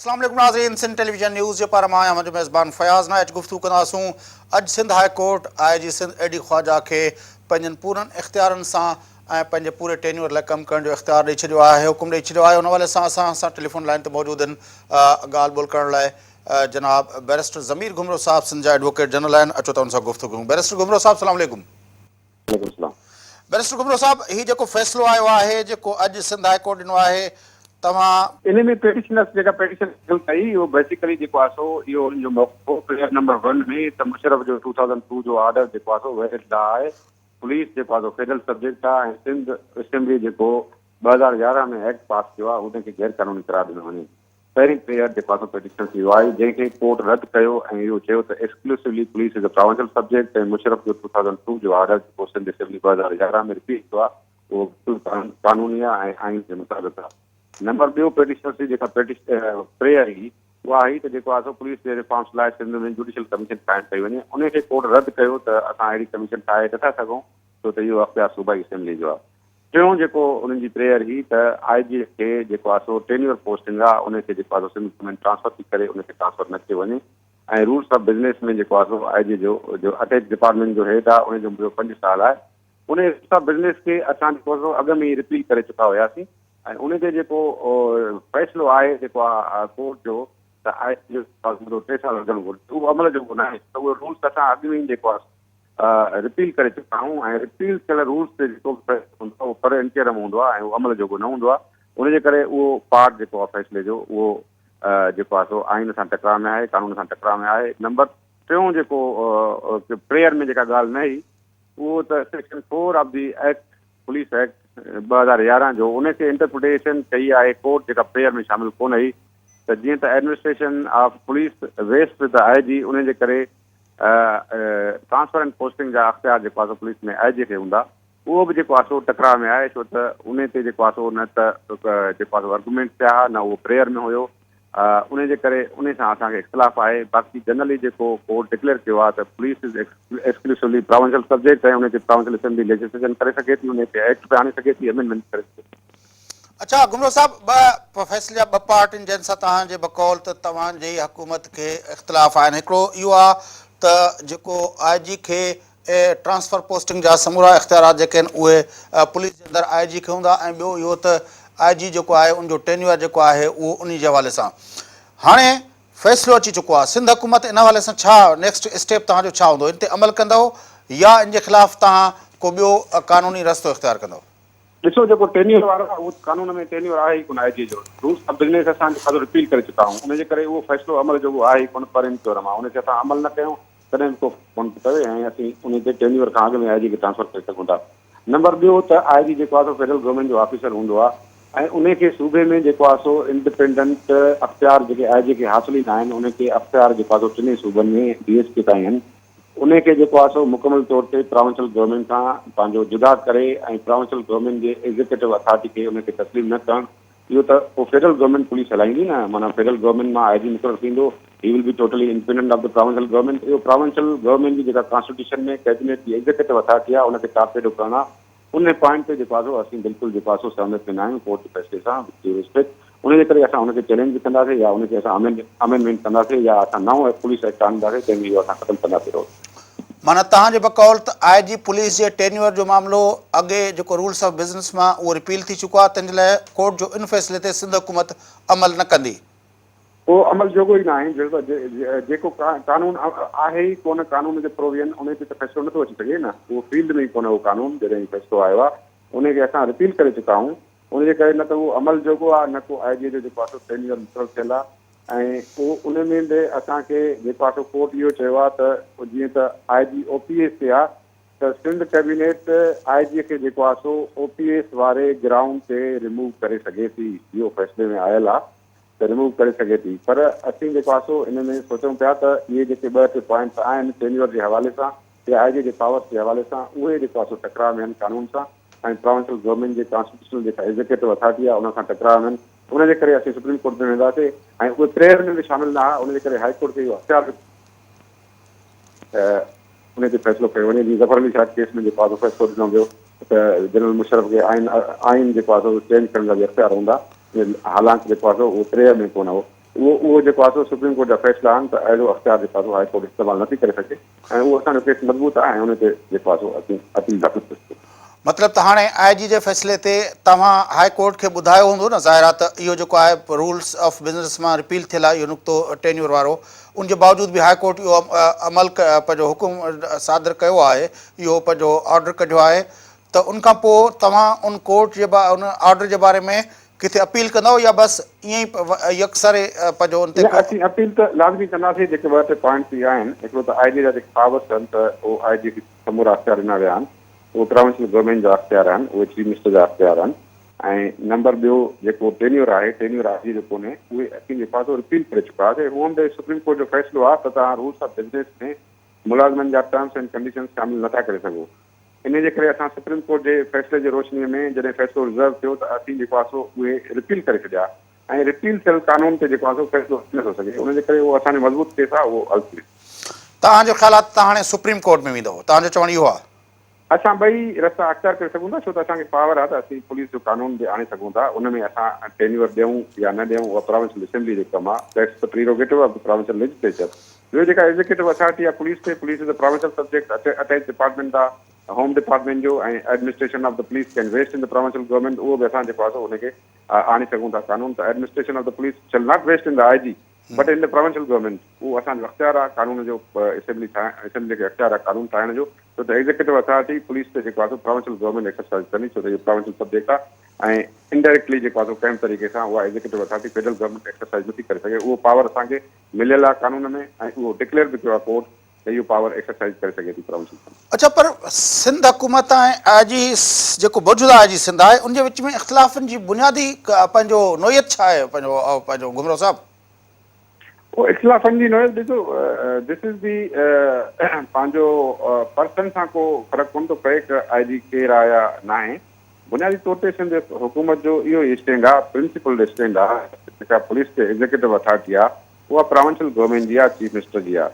اسلام عليڪم ناظرين سنڌ ٽيليويزن نيوز جي پاران مان آهيان اوهان جو ميزبان فياض نائچ گفتگو ڪنداسون اڄ Sindh high court I G Sindh A D Khawaja کي پنهنجن پورن اختيارن سان ۽ پنهنجي پوري ٽينيور لاء ڪم ڪرڻ جو اختيار ڏئي ڇڏيو آهي حڪم ڏئي ڇڏيو آهي ان حوالي سان اسان سان ٽيليفون لائين تي موجود آهن ڳالهه ٻولهه ڪرڻ لاء جناب بئريسٽر ضمير گهمرو صاحب سنڌ جا ايڊووڪيٽ جنرل آهن اچو ته ان سان گفتگو ڪريون بئريسٽر گهمرو صاحب سلام عليڪم. وعليڪم السلام. بئريسٽر گهمرو صاحب هي جيڪو فيصلو آيو آهي جيڪو اڄ سنڌ هاء ڪورٽ ڏنو آهي توهان. ان ۾ پيٽيشنرس جيڪا پيٽيشن داخل ڪئي اهو بيسيڪلي جيڪو آهي سو اهو انهن جو موقف هو پريئر نمبر ون ۾ ته مشرف جو ٽو ٿائوزنڊ ٽو جو آرڊر جيڪو آهي سو ويلڊ لا آهي پوليس جيڪو آهي سو فيڊرل سبجيڪٽ آهي ۽ سنڌ اسيمبلي جيڪو 2011 ۾ ايڪٽ پاس ڪيو آهي ان کي غير قانوني قرار ڏنو وڃي. پهرين پريئر جيڪو آهي سو پٽيشن ٿي ويو آهي جنهن کي ڪورٽ رد ڪيو ۽ اهو چيو ته exclusively police is a provincial subject ۽ Musharraf جو ٽو ٿائوزنڊ ٽو جو آرڊر جيڪو سنڌ اسيمبلي 2011 ۾ رپيل ٿيو آهي اهو بلڪل قانوني آهي ۽ آئين جي مطابق آهي. نمبر ٻيو پٽيشنرس جي جيڪا پريئر هئي اها هئي ته جيڪو آهي سو پوليس جي ريفارمس لاء سنڌ ۾ جوڊيشل ڪميشن قائم ڪئي وڃي انهي کي ڪورٽ رد ڪيو ته اسان اهڙي ڪميشن ٺاهي نٿا سگهون ڇو ته اهو اختيار صوبائي اسيمبلي جو آهي. ٽيون جيڪو انهن جي پريئر هئي ته آء جي کي جيڪو آهي سو ٽينيور پوسٽنگ آهي ان کي جيڪو آهي سو سنڌ گورنمينٽ ٽرانسفر ٿي ڪري ان کي ٽرانسفر نه ڪيو وڃي ۽ رولس آف بزنس ۾ جيڪو آهي سو آء جي جو جو اٽيچ ڊپارٽمينٽ جو هيڊ آهي ان جو مدو پنج سال آهي ان رولس آف بزنس کي اسان جيڪو سو اڳ ۾ ئي رپيل ڪري چڪا هياسين ۽ ان تي جيڪو فيصلو آهي جيڪو آهي ڪورٽ جو ته آء جي جو مدو ٽي سال وڌڻ گهرجي اهو عمل جوڳو ناهي ته اهي رولس اسان اڳ ۾ ئي جيڪو آهي رپيل ڪري چڪا آهيون ۽ رپيل ٿيل رولز تي جيڪو به فيصلو هوندو آهي اهو پر انٽيرم هوندو آهي ۽ اهو عمل جوڳو نه هوندو آهي ان جي ڪري اهو پارٽ جيڪو آهي فيصلي جو اهو جيڪو آهي سو آئين سان ٽڪراء ۾ آهي قانون سان ٽڪراء ۾ آهي. نمبر ٽيون جيڪو پريئر ۾ جيڪا ڳالهه نه هئي اهو ته section four of the act police act 2011 جو ان کي انٽرپريٽيشن ڪئي آهي ڪورٽ جيڪا پريئر ۾ شامل ڪونه هئي ته جيئن ته administration of police west with I G ان جي ڪري ٽرانسفر اينڊ پوسٽنگ جا اختيار جيڪو آهي سو پوليس ۾ آء جي کي هوندا اهو به جيڪو آهي سو ٽڪراء ۾ آهي ڇو ته ان تي جيڪو آهي سو نه ته جيڪو آهي سو ارگومينٽ ٿيا ها نه اهو پريئر ۾ هيو ان جي ڪري ان سان اسان کي اختلاف آهي باقي جنرلي جيڪو ڪورٽ ڊڪليئر ڪيو آهي ته police is exclusively provincial subject ۽ ان تي پراونشل اسيمبلي ليجسليشن ڪري سگهي ٿي ان تي ايڪٽ به آڻي سگهي ٿي امينڊمينٽ ڪري سگهي ٿي. اڇا گمرو صاحب ٻه فيصلي جا ٻه پارٽ آهن جنهن سان توهان جي بقول ته توهان جي حڪومت کي اختلاف آهن هڪڙو اهو آهي ته جيڪو آء جي کي ٽرانسفر پوسٽنگ جا سمورا اختيارات جيڪي آهن اهي پوليس جي اندر آء جي کي هوندا ۽ ٻيو اهو ته آء جي جيڪو آهي ان جو ٽينيوئر جيڪو آهي اهو انهي جي حوالي سان هاڻي فيصلو اچي چڪو آهي سنڌ حڪومت ان حوالي سان ڇا نيڪسٽ اسٽيپ توهان جو ڇا هوندو ان تي عمل ڪندؤ يا ان جي خلاف توهان ڪو ٻيو قانوني رستو اختيار ڪندؤ. ڏسو جيڪو ٽينيور وارو آهي اهو قانون ۾ ٽينيور آهي ئي ڪونه آء جي جو رولس آف بزنس اسان جو کاتو رپيل ڪري چڪا آهيون ان جي ڪري اهو فيصلو عمل جوڳو آهي ئي ڪونه پر انڪيورم آهي ان تي اسان عمل نه ڪيون تڏهن به ڪو فرق ڪونه ٿو پوي ۽ اسين ان تي ٽينيور کان اڳ ۾ آء جي کي ٽرانسفر ڪري سگهون ٿا نمبر ٻيو ته آء جي جيڪو آهي سو فيڊرل گورنمينٽ جو آفيسر هوندو آهي ۽ ان کي صوبي ۾ جيڪو آهي سو انڊپينڊنٽ اختيار جيڪي آء جي کي حاصل ئي نه آهن ان کي اختيار جيڪو آهي سو ٽنهي صوبن ۾ ڊي ايس پي تائين آهن انهي کي جيڪو آهي سو مڪمل طور تي پراونشل گورنمينٽ کان پنهنجو جدا ڪري ۽ پراونشل گورنمينٽ جي ايگزيڪيٽو اٿارٽي کي انهي کي تسليم نه ڪرڻ اهو ته پوء فيڊرل گورنمينٽ پوليس هلائيندي نه معنيٰ فيڊرل گورنمينٽ مان آء جي مقرر ٿيندو he will be totally independent of the provincial government اهو پراونشل گورنمينٽ جي جيڪا ڪانسٽيٽيوشن ۾ ڪيبينيٽ جي ايگزيڪيٽو اٿارٽي آهي ان کي ٽارپيڊو ڪرڻ آهي ان پوائنٽ تي جيڪو آهي سو اسين بلڪل جيڪو آهي سو سهمت ۾ نه آهيون ڪورٽ جي فيصلي سان وٿ ڊيو ريسپيڪٽ ان جي ڪري اسان ان کي چئلينج به ڪنداسين يا ان کي اسان امينڊ امينڊمينٽ ڪنداسين يا اسان نئون پوليس ايڪٽ آڻينداسين جنهن ۾ اهو اسان ختم ڪنداسين رول. معنيٰ توهان جي بقول ته آء جي پوليس جي ٽينيوئر جو معاملو اڳي جيڪو رولس آف بزنس مان اهو رپيل ٿي چڪو آهي تنهن جي لاء ڪورٽ جو ان فيصلي تي سنڌ حڪومت عمل نه ڪندي. اهو عمل جوڳو ئي ناهي جهڙو ته جيڪو قانون آهي ئي ڪونه قانون جو پروويزن انهي تي ته فيصلو نٿو اچي سگهي نه اهو فيلڊ ۾ ئي ڪونه اهو قانون جڏهن هي فيصلو آيو آهي انهي کي اسان رپيل ڪري چڪا آهيون ان جي ڪري نه ته اهو عمل جوڳو آهي نه ڪو آء جي جو جيڪو آهي سو ٽينيور مقرر ٿيل آهي ۽ اهو ان ۾ به اسان کي جيڪو آهي سو ڪورٽ اهو چيو آهي ته جيئن ته آء جي او پي ايس تي آهي ته سنڌ ڪيبينيٽ آء جي کي جيڪو آهي سو او پي ايس واري گرائونڊ تي ريموو ڪري سگهي ٿي اهو فيصلي ۾ آيل آهي ته ريموو ڪري سگهي ٿي پر اسين جيڪو آهي سو ان ۾ سوچون پيا ته اهي جيڪي ٻه ٽي پوائنٽس آهن ٽينيور جي حوالي سان يا آء جي جي پاورس جي حوالي سان اهي جيڪو آهي سو ٽڪراء ۾ آهن قانون سان ۽ پراونشل گورنمينٽ جي ڪانسٽيٽيوشنل جيڪا ايگزيڪيٽو اٿارٽي آهي ان سان ٽڪراء ۾ آهن ان جي ڪري اسين سپريم ڪورٽ ۾ وينداسي ۽ اهي پريئر ۾ به شامل نه آهي ان جي ڪري هائي ڪورٽ کي اهو اختيار به ته ان تي فيصلو ڪيو وڃي جيئن ظفر علي شاهه ڪيس ۾ جيڪو آهي سو فيصلو ڏنو ويو ته جنرل مشرف کي آئين آئين جيڪو آهي سو چينج ڪرڻ جا به اختيار هوندا حالانڪ جيڪو آهي سو اهو پريئر ۾ ڪونه هو. اهو اهو جيڪو آهي سو سپريم ڪورٽ جا فيصلا آهن ته اهڙو اختيار جيڪو آهي سو هاء ڪورٽ استعمال نٿي ڪري سگهي ۽ اهو اسان جو ڪيس مضبوط آهي ۽ ان تي جيڪو آهي سو اسين اپيل داخل ڪري سگهون ٿا. مطلب ته هاڻي آء جي جي فيصلي تي توهان هاء ڪورٽ کي ٻڌايو هوندو نه ظاهر آهي ته اهو جيڪو آهي رولز آف بزنس مان رپيل ٿيل آهي اهو نقطو ٽينيور وارو ان جي باوجود به هاء ڪورٽ اهو عمل پنهنجو حڪم صادر ڪيو آهي اهو پنهنجو آرڊر ڪڍيو آهي ته ان کان پوء توهان ان ڪورٽ جي ان آرڊر جي باري ۾ ڪٿي اپيل ڪندؤ يا بس ائين ئي يڪسر پنهنجو ان تي نه اسين اپيل ته لازمي ڪنداسين جيڪي ٻه ٽي پوائنٽس اهي آهن هڪڙو ته آء جي جا جيڪي پاورس آهن ته اهو آء جي کي سمورا اختيار ڏنا ويا آهن اهو پراونشل گورنمينٽ جا اختيار آهن اهي چيف منسٽر جا اختيار آهن ۽ نمبر ٻيو جيڪو ٽينيور آهي ٽينيور آء جي جو ڪونهي اهي اسين جيڪو آهي سو رپيل ڪري چڪا هئاسين هونئن به سپريم ڪورٽ جو فيصلو آهي ته توهان رولس آف بزنس ۾ ملازمن جا ٽرمس اينڊ ڪنڊيشنس شامل نٿا ڪري سگهو. انهيء جي ڪري اسان سپريم ڪورٽ جي فيصلي جي روشنيء ۾ جڏهن فيصلو رزرو ٿيو ته اسين جيڪو آهي سو اهي رپيل ڪري ڇڏيا ۽ رپيل ٿيل قانون تي جيڪو آهي سو فيصلو ٿي نٿو سگهي ان جي ڪري اهو اسان جو مضبوط ڪيس آهي اهو حل ٿي ويندو. توهان جو خيال آهي ته توهان هاڻي سپريم ڪورٽ ۾ ويندؤ؟ توهان جو چوڻ اهو آهي؟ اسان ٻئي رستا اختيار ڪري سگهون ٿا ڇو ته اسان کي پاور آهي ته اسين پوليس جو قانون به آڻي سگهون ٿا ان ۾ اسان ٽينيور ڏيون يا نه ڏيون اها پراونشل اسيمبلي جو ڪم آهي that's the prerogative of the provincial legislature ٻيو جيڪا ايگزيڪيوٽو اٿارٽي آ پوليس تي police is a provincial subject attach department آ هوم ڊپارٽمينٽ جو ۽ administration of the police can vest in the provincial government اهو به اسان جيڪو آ سو ان کي آڻي سگهون ٿا قانون ته administration of the police shall not vest in the I G but in the provincial government اهو اسان جو اختيار آ قانون جو اسيمبلي ٺاهڻ اسيمبلي کي اختيار آ قانون ٺاهڻ جو ڇو ته ايگزيڪيوٽو اٿارٽي پوليس تي جيڪو آ سو پراونشل گورنمينٽ ايڪسرسائز ڪندي ڇو ته اهو پراونشل سبجيڪٽ آ ۽ انڊائريڪٽلي جيڪو آ سو ڪنهن به طريقي سان اها executive authority federal government exercise نٿي ڪري سگهي اهو پاور اسان کي مليل آهي قانون ۾ ۽ اهو ڊڪليئر به ڪيو آهي ڪورٽ ته اهو پاور ايڪسرسائز ڪري سگهي ٿي پراونشل ڪائونسل. اڇا پر سنڌ حڪومت ۽ آء جي جيڪو موجوده آء جي سنڌ آهي ان جي وچ ۾ اختلافن جي بنيادي پنهنجو نوعيت ڇا آهي پنهنجو پنهنجو گهمرو صاحب؟ اهو اختلافن جي نوعيت ڏسو دس از the پنهنجو پرسن سان ڪو فرق ڪونه ٿو پئي ته آء جي ڪير آهي يا ناهي بنيادي طور تي سنڌ حڪومت جو اهو ئي اسٽينڊ آ، پرنسپلڊ اسٽينڊ آ، جيڪا پوليس تي ايگزيڪيوٽو اٿارٽي آ، اها پراونشل گورنمينٽ جي آ، چيف منسٽر جي آ.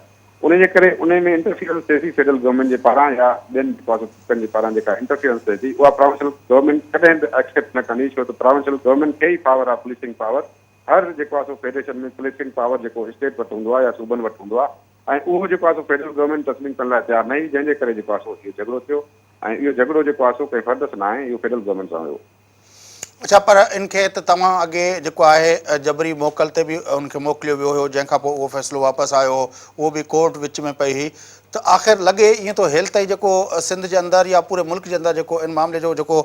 ان جي ڪري انهي ۾ انٽرفيئرنس ٿئي ٿي فيڊرل گورنمينٽ جي پاران يا ٻين طبقن جي پاران جيڪا انٽرفيئرنس ٿئي ٿي، اها پراونشل گورنمينٽ ڪڏهن به ايڪسيپٽ نه ڪندي، ڇو ته پراونشل گورنمينٽ کي ئي پاور آ پوليسنگ پاور، هر جيڪو آ سو فيڊريشن ۾ پوليسنگ پاور جيڪو اسٽيٽ وٽ هوندو آ يا صوبن وٽ هوندو آ ۽ اهو جيڪو آ سو فيڊرل گورنمينٽ تسليم ڪرڻ لاء تيار نه هئي، جنهن جي ڪري جيڪو آ سو اهو جهڳڙو ٿيو. ۽ اهو جهڳڙو جيڪو آهي سو ڪنهن فرد سان ناهي، اهو فيڊرل گورنمينٽ سان هيو. اڇا پر ان کي ته توهان اڳي جيڪو آهي جبري موڪل تي به ان کي موڪليو ويو هيو جنهن کان پوء اهو فيصلو واپس آيو هو اهو به ڪورٽ وچ ۾ پئي هئي ته آخر لڳي ائين ٿو هيل تائين جيڪو سنڌ جي اندر يا پوري ملڪ جي اندر جيڪو ان معاملي جو جيڪو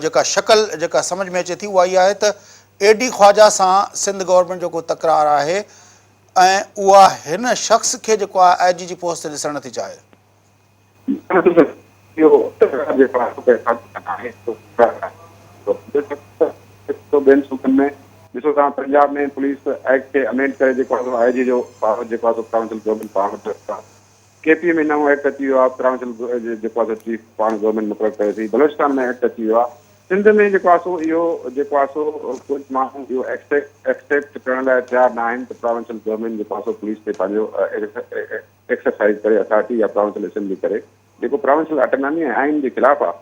جيڪا شڪل جيڪا سمجهه ۾ اچي ٿي اها اها آهي ته اي ڊي خواجه سان سنڌ گورنمينٽ جو ڪو تڪرار آهي ۽ اها هن شخص کي جيڪو آهي آء جي جي پوسٽ تي ڏسڻ نٿي چاهي. ٻين صوبن ۾ ڏسو توهان پنجاب ۾ پوليس ايڪٽ کي امينڊ ڪري جيڪو آهي سو آء جي جو پاور جيڪو آهي سو پراونشل گورنمينٽ پاڻ وٽ رکيو آهي ڪي پي ۾ نئون ايڪٽ اچي ويو آهي پراونشل جيڪو آهي سو چيف پاڻ گورنمينٽ مقرر ڪري ٿي بلوچستان ۾ ايڪٽ اچي ويو آهي سنڌ ۾ جيڪو آهي سو اهو جيڪو آهي سو ڪجهه ماڻهو اهو ايڪسيپٽ ڪرڻ لاء تيار نه آهن ته پراونشل گورنمينٽ جيڪو آهي سو پوليس تي پنهنجو ايڪسرسائيز ڪري اٿارٽي يا پراونشل اسيمبلي ڪري جيڪو پراونشل اٽانامي ۽ آئين جي خلاف آ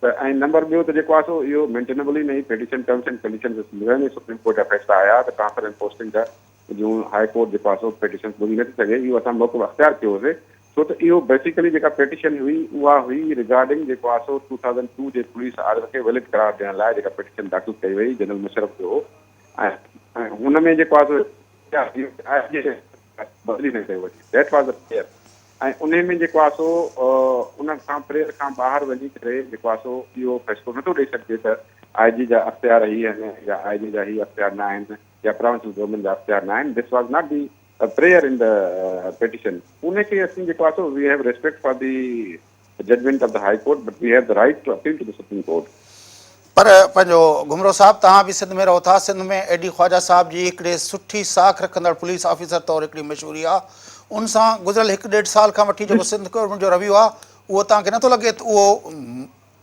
ته ۽ نمبر ٻيو ته جيڪو آ سو اهو مينٽينبل ئي نه هي پيٽيشن ٽرمس اينڊ ڪنڊيشنز گهڻن ئي سپريم ڪورٽ جا فيصلا آيا ته ٽرانسفر اينڊ پوسٽنگ جا جون هاء ڪورٽ جيڪو آ سو پيٽيشنز ٻڌي نٿي سگهي اهو اسان موقف اختيار ڪيو هوسي ڇو ته اهو بيسيڪلي جيڪا پيٽيشن هئي اها هئي ريگارڊنگ جيڪو آ سو 2002 جي پوليس آرڊر کي ويلڊ قرار ڏيڻ لاء جيڪا پيٽيشن داخل ڪئي وئي جنرل مشرف جو هو ۽ هن ۾ جيڪو آ سو بدلي نه ڪيو وڃي that was the prayer ۽ انهي ۾ جيڪو آهي سو ان کان پريئر کان ٻاهر وڃي ڪري جيڪو آهي سو اهو فيصلو نٿو ڏئي سگهجي ته آء جي جا اختيار هي آهن يا آء جي جا هي اختيار نه آهن يا پراونشل گورنمينٽ جا اختيار نه آهن this was not the prayer in the petition ان کي اسين جيڪو آهي سو we have respect for the judgment of the high court but we have the right to appeal to the supreme court. پر پنهنجو گهمرو صاحب توهان به سنڌ ۾ رهو ٿا سنڌ ۾ اي ڊي خواجه صاحب جي هڪڙي سٺي ساک رکندڙ پوليس آفيسر طور هڪڙي مشهوري آ ان سان گذريل هڪ ڏيڍ سال کان وٺي جيڪو سنڌ گورنمينٽ جو رويو آ اهو توهان کي نٿو لڳي ته اهو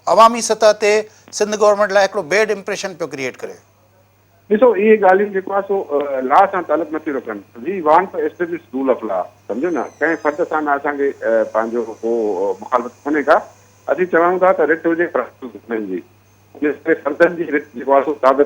عوامي سطح تي سنڌ گورنمينٽ لاء هڪڙو بيڊ امپريشن پيو ڪريئيٽ ڪري. ڏسو اهي ڳالهيون جيڪو آهي سو لا سان تعلق نٿيون رکن we want to establish rule of law سمجهو نه ڪنهن فرد سان نه اسان کي پنهنجو ڪو مخالفت ڪونهي ڪا اسين چاهيون ٿا ته رٽ هجي پرائيويٽ گورنمينٽ جي ان ڪري فردن جي رٽ جيڪو آهي سو تابع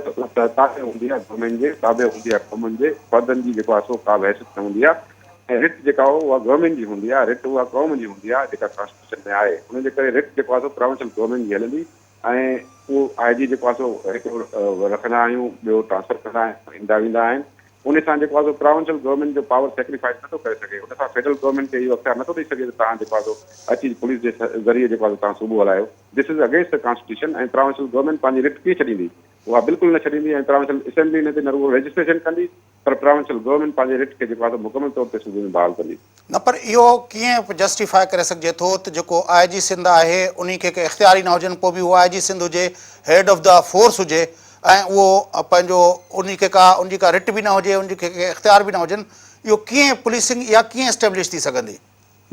تابع هوندي آهي گورنمينٽ جي، تابع هوندي آهي قومن جي، فردن جي جيڪو آهي سو ڪا به حيثيت نه هوندي آهي ۽ رٽ جيڪا اها گورنمينٽ جي هوندي آهي، رٽ اها قوم جي هوندي آهي جيڪا ڪانسٽيٽيوشن ۾ آهي. ان جي ڪري رٽ جيڪو آهي سو پراونشل گورنمينٽ جي هلندي ۽ اهو آء جي جيڪو آهي سو هڪڙو رکندا آهيون ٻيو ٽرانسفر ڪندا آهيون ايندا ويندا آهن ان سان جيڪو آهي سو پراونشل گورنمينٽ جو پاور سيڪريفائيس نٿو ڪري سگهي، ان سان فيڊرل گورنمينٽ کي اهو اختيار نٿو ڏئي سگهي ته توهان جيڪو آهي سو اچي پوليس جي ذريعي جيڪو آهي سو توهان صوبو هلايو. This is against the constitution ۽ provincial government پنهنجي رٽ ڪيئن ڇڏيندي؟ اها بلڪل نه ڇڏيندي ۽ پراونشل اسيمبلي ان تي نه رڳو ليجسليشن ڪندي پر پراونشل گورنمينٽ پنهنجي رٽ کي جيڪو آهي سو مڪمل طور تي صوبي ۾ بحال ڪندي. نه پر اهو ڪيئن جسٽيفائي ڪري سگهجي ٿو ته جيڪو آء جي سنڌ آهي انهي کي ڪي اختيار ئي نه هجن پوء به اهو آء جي سنڌ هجي هيڊ آف the force هجي ۽ اهو پنهنجو ان کي ڪا ان جي ڪا رٽ به نه هجي ان کي ڪي اختيار به نه هجن اهو ڪيئن پوليسنگ اها ڪيئن اسٽيبلش ٿي سگهندي؟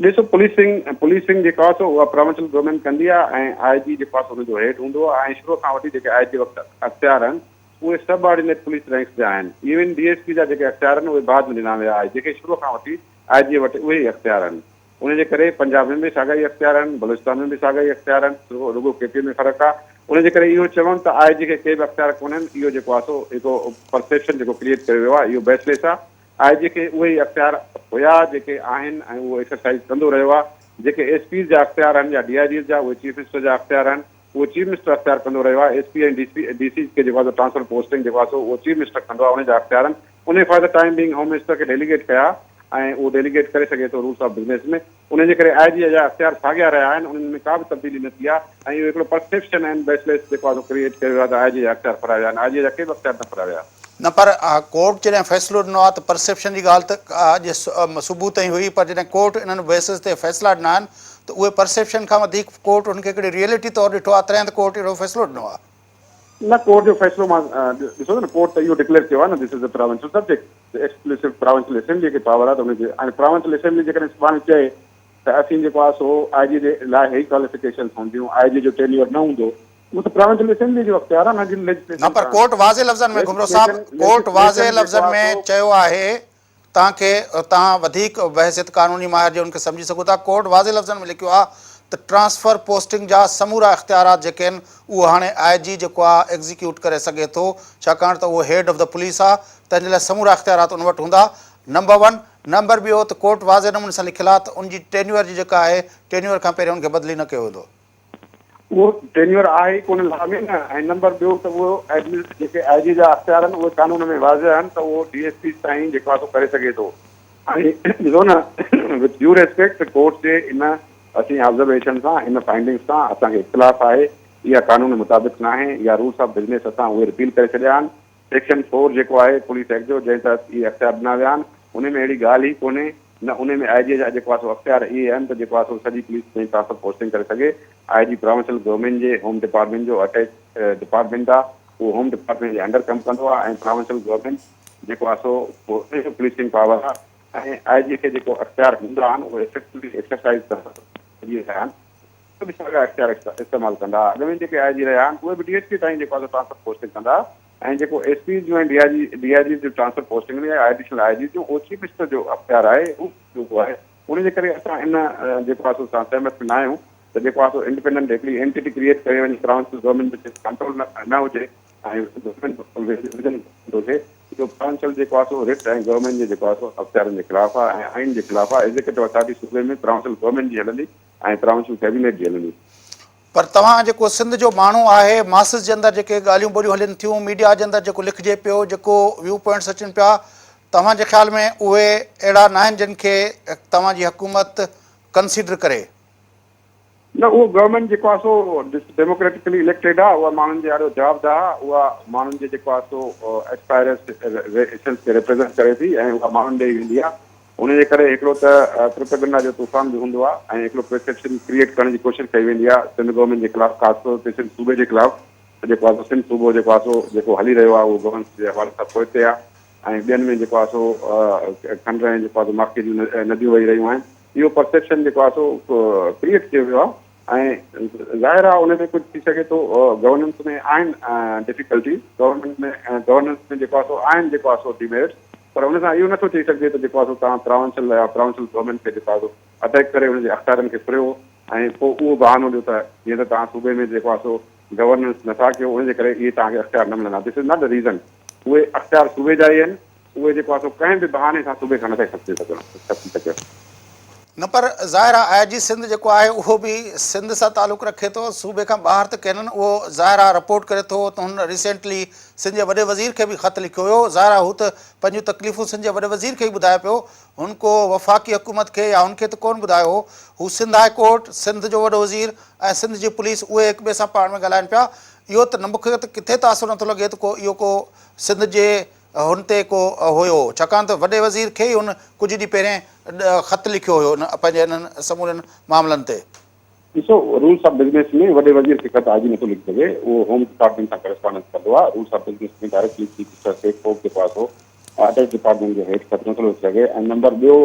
ڏسو پوليسنگ پوليسنگ جيڪا آهي سو اها پراونشل گورنمينٽ ڪندي آهي ۽ آء جي جيڪو آهي سو ان جو هيڊ هوندو آهي ۽ شروع کان وٺي جيڪي آء جي وقت اختيار آهن اهي سب آرڊينيٽ پوليس رينڪس جا آهن ايون ڊي ايس پي جا جيڪي اختيار آهن اهي بعد ۾ ڏنا ويا آء جي کي شروع کان وٺي آء جي وٽ اهي ئي اختيار آهن. ان جي ڪري پنجاب ۾ به ساڳيا ئي اختيار آهن، بلوچستان ۾ به ساڳيا ئي اختيار آهن، رڳو رڳو ڪي پي ۾ فرق آهي. ان جي ڪري اهو چوڻ ته آء جي کي ڪي به اختيار ڪونهن، اهو جيڪو آهي سو هڪ پرسيپشن جيڪو ڪريئيٽ ڪيو ويو آهي، اهو بيس ليس آهي. آء جي کي اهي ئي اختيار هيا جيڪي آهن ۽ اهو ايڪسرسائيز ڪندو رهيو آهي. جيڪي ايس پيز جا اختيار آهن يا ڊي I Gs جا، اهي چيف منسٽر جا اختيار آهن. اهو چيف منسٽر اختيار ڪندو رهيو آهي، ايس پي ۽ ڊي سيز کي جيڪو آهي سو ٽرانسفر پوسٽنگ جيڪو آهي سو اهو چيف منسٽر ڪندو آهي ان جا اختيار آهن انهي for the time being home minister کي ڊيليگيٽ ڪيا ۽ اهو ڊيليگيٽ ڪري سگهي ٿو رولس آف بزنس ۾ انهي جي ڪري آء جي جا اختيار ساڳيا رهيا آهن انهن ۾ ڪا به تبديلي نه ٿي آهي ۽ اهو هڪڙو پرسيپشن ۽ بيس ليس جيڪو آهي سو ڪريئيٽ ڪيو ويو آهي ته آء جي جا اختيار ڦرايا ويا آهن آء جي جا ڪي به اختيار نه ڦرايا ويا. نه پر ڪورٽ جڏهن فيصلو ڏنو آهي ته پرسيپشن جي ڳالهه ته اڄ صبح تائين هئي پر جڏهن ڪورٽ انهن بيسز تي فيصلا ڏنا آهن ته اهي پرسيپشن کان وڌيڪ ڪورٽ ان کي هڪڙي ريئلٽي طور ڏٺو آهي تڏهن ته ڪورٽ اهڙو فيصلو ڏنو آهي. نه ڪورٽ جو فيصلو مان ڏسو نه ڪورٽ ته اهو ڊڪليئر ڪيو آهي نه this is a provincial subject exclusive provincial assembly کي پاور آهي ته ان کي هاڻي پراونشل اسيمبلي جيڪڏهن سڀاڻي چئي ته اسين جيڪو آهي سو آء جي جي لاء هي ڪواليفڪيشنس هونديون آء جي جو ٽينيور نه هوندو اهو ته پراونشل اسيمبلي جو اختيار آهي نه جن ليجسليشن نه پر ڪورٽ واضح لفظن ۾ گهمرو صاحب ڪورٽ واضح لفظن ۾ چيو آهي توهان کي توهان وڌيڪ بحيثيت قانوني ماهر جي ان کي سمجهي سگهو ٿا. ڪورٽ واضح لفظن ۾ لکيو آهي ته ٽرانسفر پوسٽنگ جا سمورا اختيارات جيڪي آهن اهو هاڻي آء جي جيڪو آهي ايگزيڪيوٽ ڪري سگهي ٿو ڇاڪاڻ ته اهو هيڊ آف the police آهي تنهن جي لاء سمورا اختيارات ان وٽ هوندا نمبر ون نمبر ٻيو ته ڪورٽ واضح نموني سان لکيل آهي ته ان جي ٽينيوئر جي جيڪا آهي ٽينيوئر کان پهرين ان کي بدلي نه ڪيو ويندو. اهو ٽينيوئر آهي ئي ڪونه لا ۾ نه ۽ نمبر ٻيو ته اهو ايڊمن جيڪي آء جي جا اختيار آهن اهي قانون ۾ واضح آهن ته اهو ڊي ايس پيز تائين جيڪو آهي سو ڪري سگهي ٿو ۽ ڏسو نه وٿ ڊيو ريسپيڪٽ ڪورٽ جي ان اسين آبزرويشن سان ان فائنڊنگس سان اسان کي اختلاف آهي اها قانون مطابق ناهي اها رولس آف بزنس اسان اهي رپيل ڪري ڇڏيا آهن سيڪشن فور جيڪو آهي پوليس ايڪٽ جو جنهن تحت اهي اختيار ڏنا ويا آهن انهي ۾ اهڙي ڳالهه ئي ڪونهي نه انهي ۾ آء جي جا جيڪو آهي سو اختيار اهي آهن ته جيڪو آهي سو سڄي پوليس ۾ ٽرانسفر پوسٽنگ ڪري سگهي. آء جي پراونشل گورنمينٽ جي هوم ڊپارٽمينٽ جو اٽيچ ڊپارٽمينٽ آهي اهو هوم ڊپارٽمينٽ جي انڊر ڪم ڪندو آهي ۽ پراونشل گورنمينٽ جيڪو آهي سو انهي جو پوليسنگ پاور آهي ۽ آء جي کي جيڪو اختيار هوندا آهن اهي افيڪٽولي ايڪسرسائز ڪندا رهيا آهن. به ساڳيا اختيار استعمال ڪندا. اڳ ۾ جيڪي آء جي رهيا آهن اهي به ڊي ايس پي تائين جيڪو آهي سو ٽرانسفر پوسٽنگ ڪندا ۽ جيڪو S Ps June ۽ D I G D I Gs June transfer posting يا ايڊيشنل I Gs جون اهو چيف منسٽر جو اختيار آهي اهو هوندو آهي ان جي ڪري اسان ان جيڪو آهي سو سان سهمت به نه آهيون ته جيڪو آهي سو انڊيپينڊنٽ هڪڙي اينٽيٽي ڪريئيٽ ڪري وڃي پراونشل گورنمينٽ جو ڪنٽرول نه هجي ۽ گورنمينٽ وزن هجي اهو پراونشل جيڪو آهي سو رٽ ۽ گورنمينٽ جي جيڪو آهي سو اختيارن جي خلاف آهي ۽ آئين جي خلاف آهي ايگزيڪيوٽو اٿارٽي صوبي ۾ پراونشل گورنمينٽ جي هلندي ۽ پراونشل ڪيبينيٽ جي هلندي. پر توهان جيڪو سنڌ جو ماڻهو آهي ماسز جي اندر جيڪي ڳالهيون ٻوليون هلن ٿيون ميڊيا جي اندر جيڪو لکجي پيو جيڪو ويو پوائنٽس اچن پيا توهان جي خيال ۾ اهي اهڙا ناهن جن کي توهان جي حڪومت ڪنسيڊر ڪري؟ نه اهو گورنمينٽ جيڪو آهي سو ڊيموڪريٽڪلي اليڪٽيڊ آهي اها ماڻهن جي آڏو جوابده آهي اها ماڻهن جي جيڪو آهي سو ايسپائريشنس کي ريپريزنٽ ڪري ٿي ۽ اها ماڻهن ڏي ويندي آهي ان جي ڪري هڪڙو ته پروپيگنڊا جو طوفان به هوندو آهي ۽ هڪڙو پرسيپشن ڪريئيٽ ڪرڻ جي ڪوشش ڪئي ويندي آهي سنڌ گورنمينٽ جي خلاف خاص طور تي سنڌ صوبي جي خلاف ته جيڪو آهي سو سنڌ صوبو جيڪو آهي سو جيڪو هلي رهيو آهي اهو گورننس جي حوالي سان پوئتي آهي ۽ ٻين ۾ جيڪو آهي سو کنڊ ۽ جيڪو آهي سو ماکيء جون نديون وهي رهيون آهن اهو پرسيپشن جيڪو آهي سو ڪريئيٽ ڪيو ويو آهي ۽ ظاهر آهي ان ۾ ڪجهه ٿي سگهي ٿو گورننس ۾ آهن ڊفيڪلٽيز گورنمينٽ ۾ گورننس ۾ جيڪو آهي سو آهن جيڪو آهي سو ڊيميرٽس پر ان سان اهو نٿو چئي سگهجي ته جيڪو آهي سو توهان پراونشل يا پراونشل گورنمينٽ کي جيڪو آهي سو اٽيڪ ڪري ان جي اختيارن کي ڦريو ۽ پوء اهو بهانو ڏيو ته جيئن ته توهان صوبي ۾ جيڪو آهي سو گورننس نٿا ڪيو ان جي ڪري اهي توهان کي اختيار نه ملندا this is not the reason اهي اختيار صوبي جا ئي آهن اهي جيڪو آهي سو ڪنهن به بهاني سان صوبي کان نٿا کسجي سگهن. نه پر ظاهر آهي آء جي سنڌ جيڪو آهي اهو به سنڌ سان تعلق رکي ٿو صوبي کان ٻاهر ته ڪينن اهو ظاهر آهي رپورٽ ڪري ٿو ته هن ريسينٽلي سنڌ جي وڏي وزير کي به خط لکيو هيو ظاهر آهي هو ته پنهنجون تڪليفون سنڌ جي وڏي وزير کي ئي ٻڌائي پيو هن ڪو وفاقي حڪومت کي يا هن کي ته ڪونه ٻڌايو هو هو سنڌ هاء ڪورٽ سنڌ جو وڏو وزير ۽ سنڌ جي پوليس اهي هڪ ٻئي سان پاڻ ۾ ڳالهائن پيا اهو ته نه مونکي ته ڪٿي تاثر نٿو لڳي ته ڪو اهو ڪو سنڌ جي هن تي ڪو هيو، ڇاڪاڻ ته وڏي وزير کي ئي هن ڪجهه ڏينهن پهرين خط لکيو هيو پنهنجي انهن سمورين معاملن تي. ڏسو رولس آف بزنس ۾ وڏي وزير کي خط آء جي نٿو لکي سگهي، اهو هوم ڊپارٽمينٽ سان ڪرسپانڊنس ڪندو آهي، rules of business ۾ directly chief minister کي ڪو به جيڪو آهي سو اٽيچ ڊپارٽمينٽ جو هيڊ خط نٿو لکي سگهي ۽ نمبر ٻيو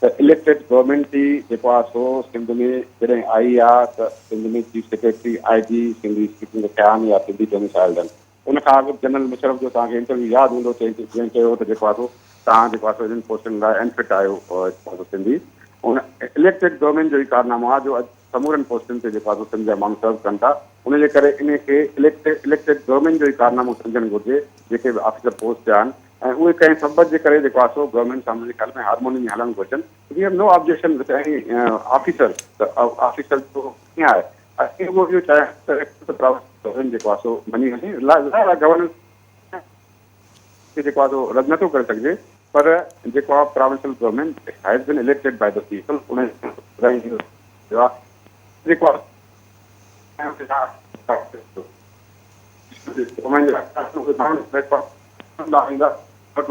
ته اليڪٽيڊ گورنمينٽ ئي جيڪو آهي سو سنڌ ۾ جڏهن آئي آهي ته Sindh ۾ chief secretary I G Sindhi speaking ٿيا آهن يا سنڌي ڊوميسائلڊ آهن. ان کان اڳ جنرل مشرف جو توهان کي انٽرويو ياد هوندو جنهن چيو هو ته جيڪو آهي سو توهان جيڪو آهي سو انهن پوسٽن لاء انفٽ آهيو جيڪو آهي سو سنڌي ان اليڪٽيڊ گورنمينٽ جو ئي ڪارنامو آهي جو اڄ سمورن پوسٽن تي جيڪو آهي سو سنڌ جا ماڻهو سرو ڪن ٿا ان جي ڪري انهي کي اليڪٽيڊ گورنمينٽ جو ئي ڪارنامو سمجهڻ گهرجي جيڪي به آفيسر پوسٽ تي آهن ۽ اهي ڪنهن سبب جي ڪري جيڪو آهي سو گورنمينٽ سان منهنجي خيال ۾ هارموني ۾ هلڻ گهرجن we have no objection with any officer ته آفيسر جو ڪيئن آهي اسين رڳو اهو چاهيون ٿا ته پراوس گورنمينٽ جيڪو آهي سو مڃي وڃي. ظاهر آهي گورننس کي جيڪو آهي سو رد نٿو ڪري سگهجي پر جيڪو آهي provincial government has been elected by the people ان جيڪو آهي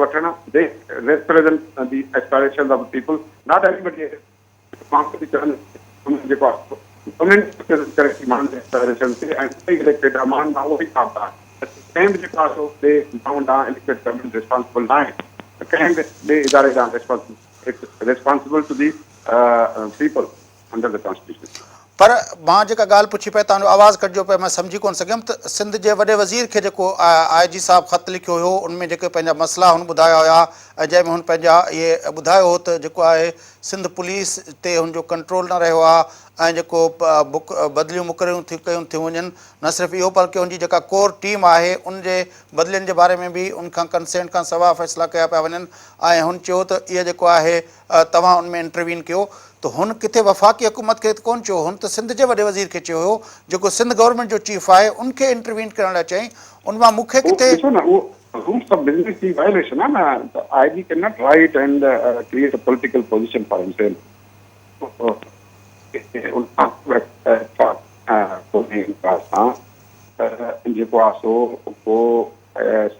وٺڻ they represent the aspirations of the people not anybody مان ڪجهه چوڻ جيڪو آهي گورنمينٽ ريپريزنٽ ڪري ٿي ماڻهن جي ايسپائريشن کي ۽ اهي ئي اليڪٽيڊ آهي ماڻهن مان اهو ئي ثابت آهي ته ڪنهن به جيڪو آهي سو ٻئي ماڻهن ڏانهن اليڪٽيڊ گورنمينٽ ريسپانسبل ناهي ڪنهن به ٻئي اداري ڏانهن responsible to the people under the constitution. پر مان جيڪا ڳالهه پڇي پئي توهان جو آواز ڪٽجيو پئي مان سمجهي ڪونه سگهيم ته سنڌ جي وڏي وزير کي جيڪو آء جي صاحب خط لکيو هيو ان ۾ جيڪي پنهنجا مسئلا هن ٻڌايا هيا ۽ جنهن ۾ هن پنهنجا اهي ٻڌايو هو ته جيڪو آهي سنڌ پوليس تي هن جو ڪنٽرول نه رهيو آهي ۽ جيڪو بدليون مقرريون ٿيون ڪيون ٿيون وڃن نه صرف اهو بلڪه ان جي جيڪا ڪور ٽيم آهي ان جي بدلين جي باري ۾ به ان کان ڪنسينٽ کان سوا فيصلا ڪيا پيا وڃن ۽ هن چيو ته اهي جيڪو آهي توهان ان ۾ انٽروين ڪيو ته هن ڪٿي وفاقي حڪومت کي ته ڪونه چيو هن ته سنڌ جي وڏي وزير کي چيو هيو جيڪو سنڌ گورنمينٽ جو چيف آهي ان کي انٽروين ڪرڻ لاء چيائين ان مان مون کي ڪٿي ڏسو نه اهو رولز آف بزنس جي وائليشن آهي نه ته I G can not write and create a political position for himself ان کان ته جيڪو آهي سو ڪو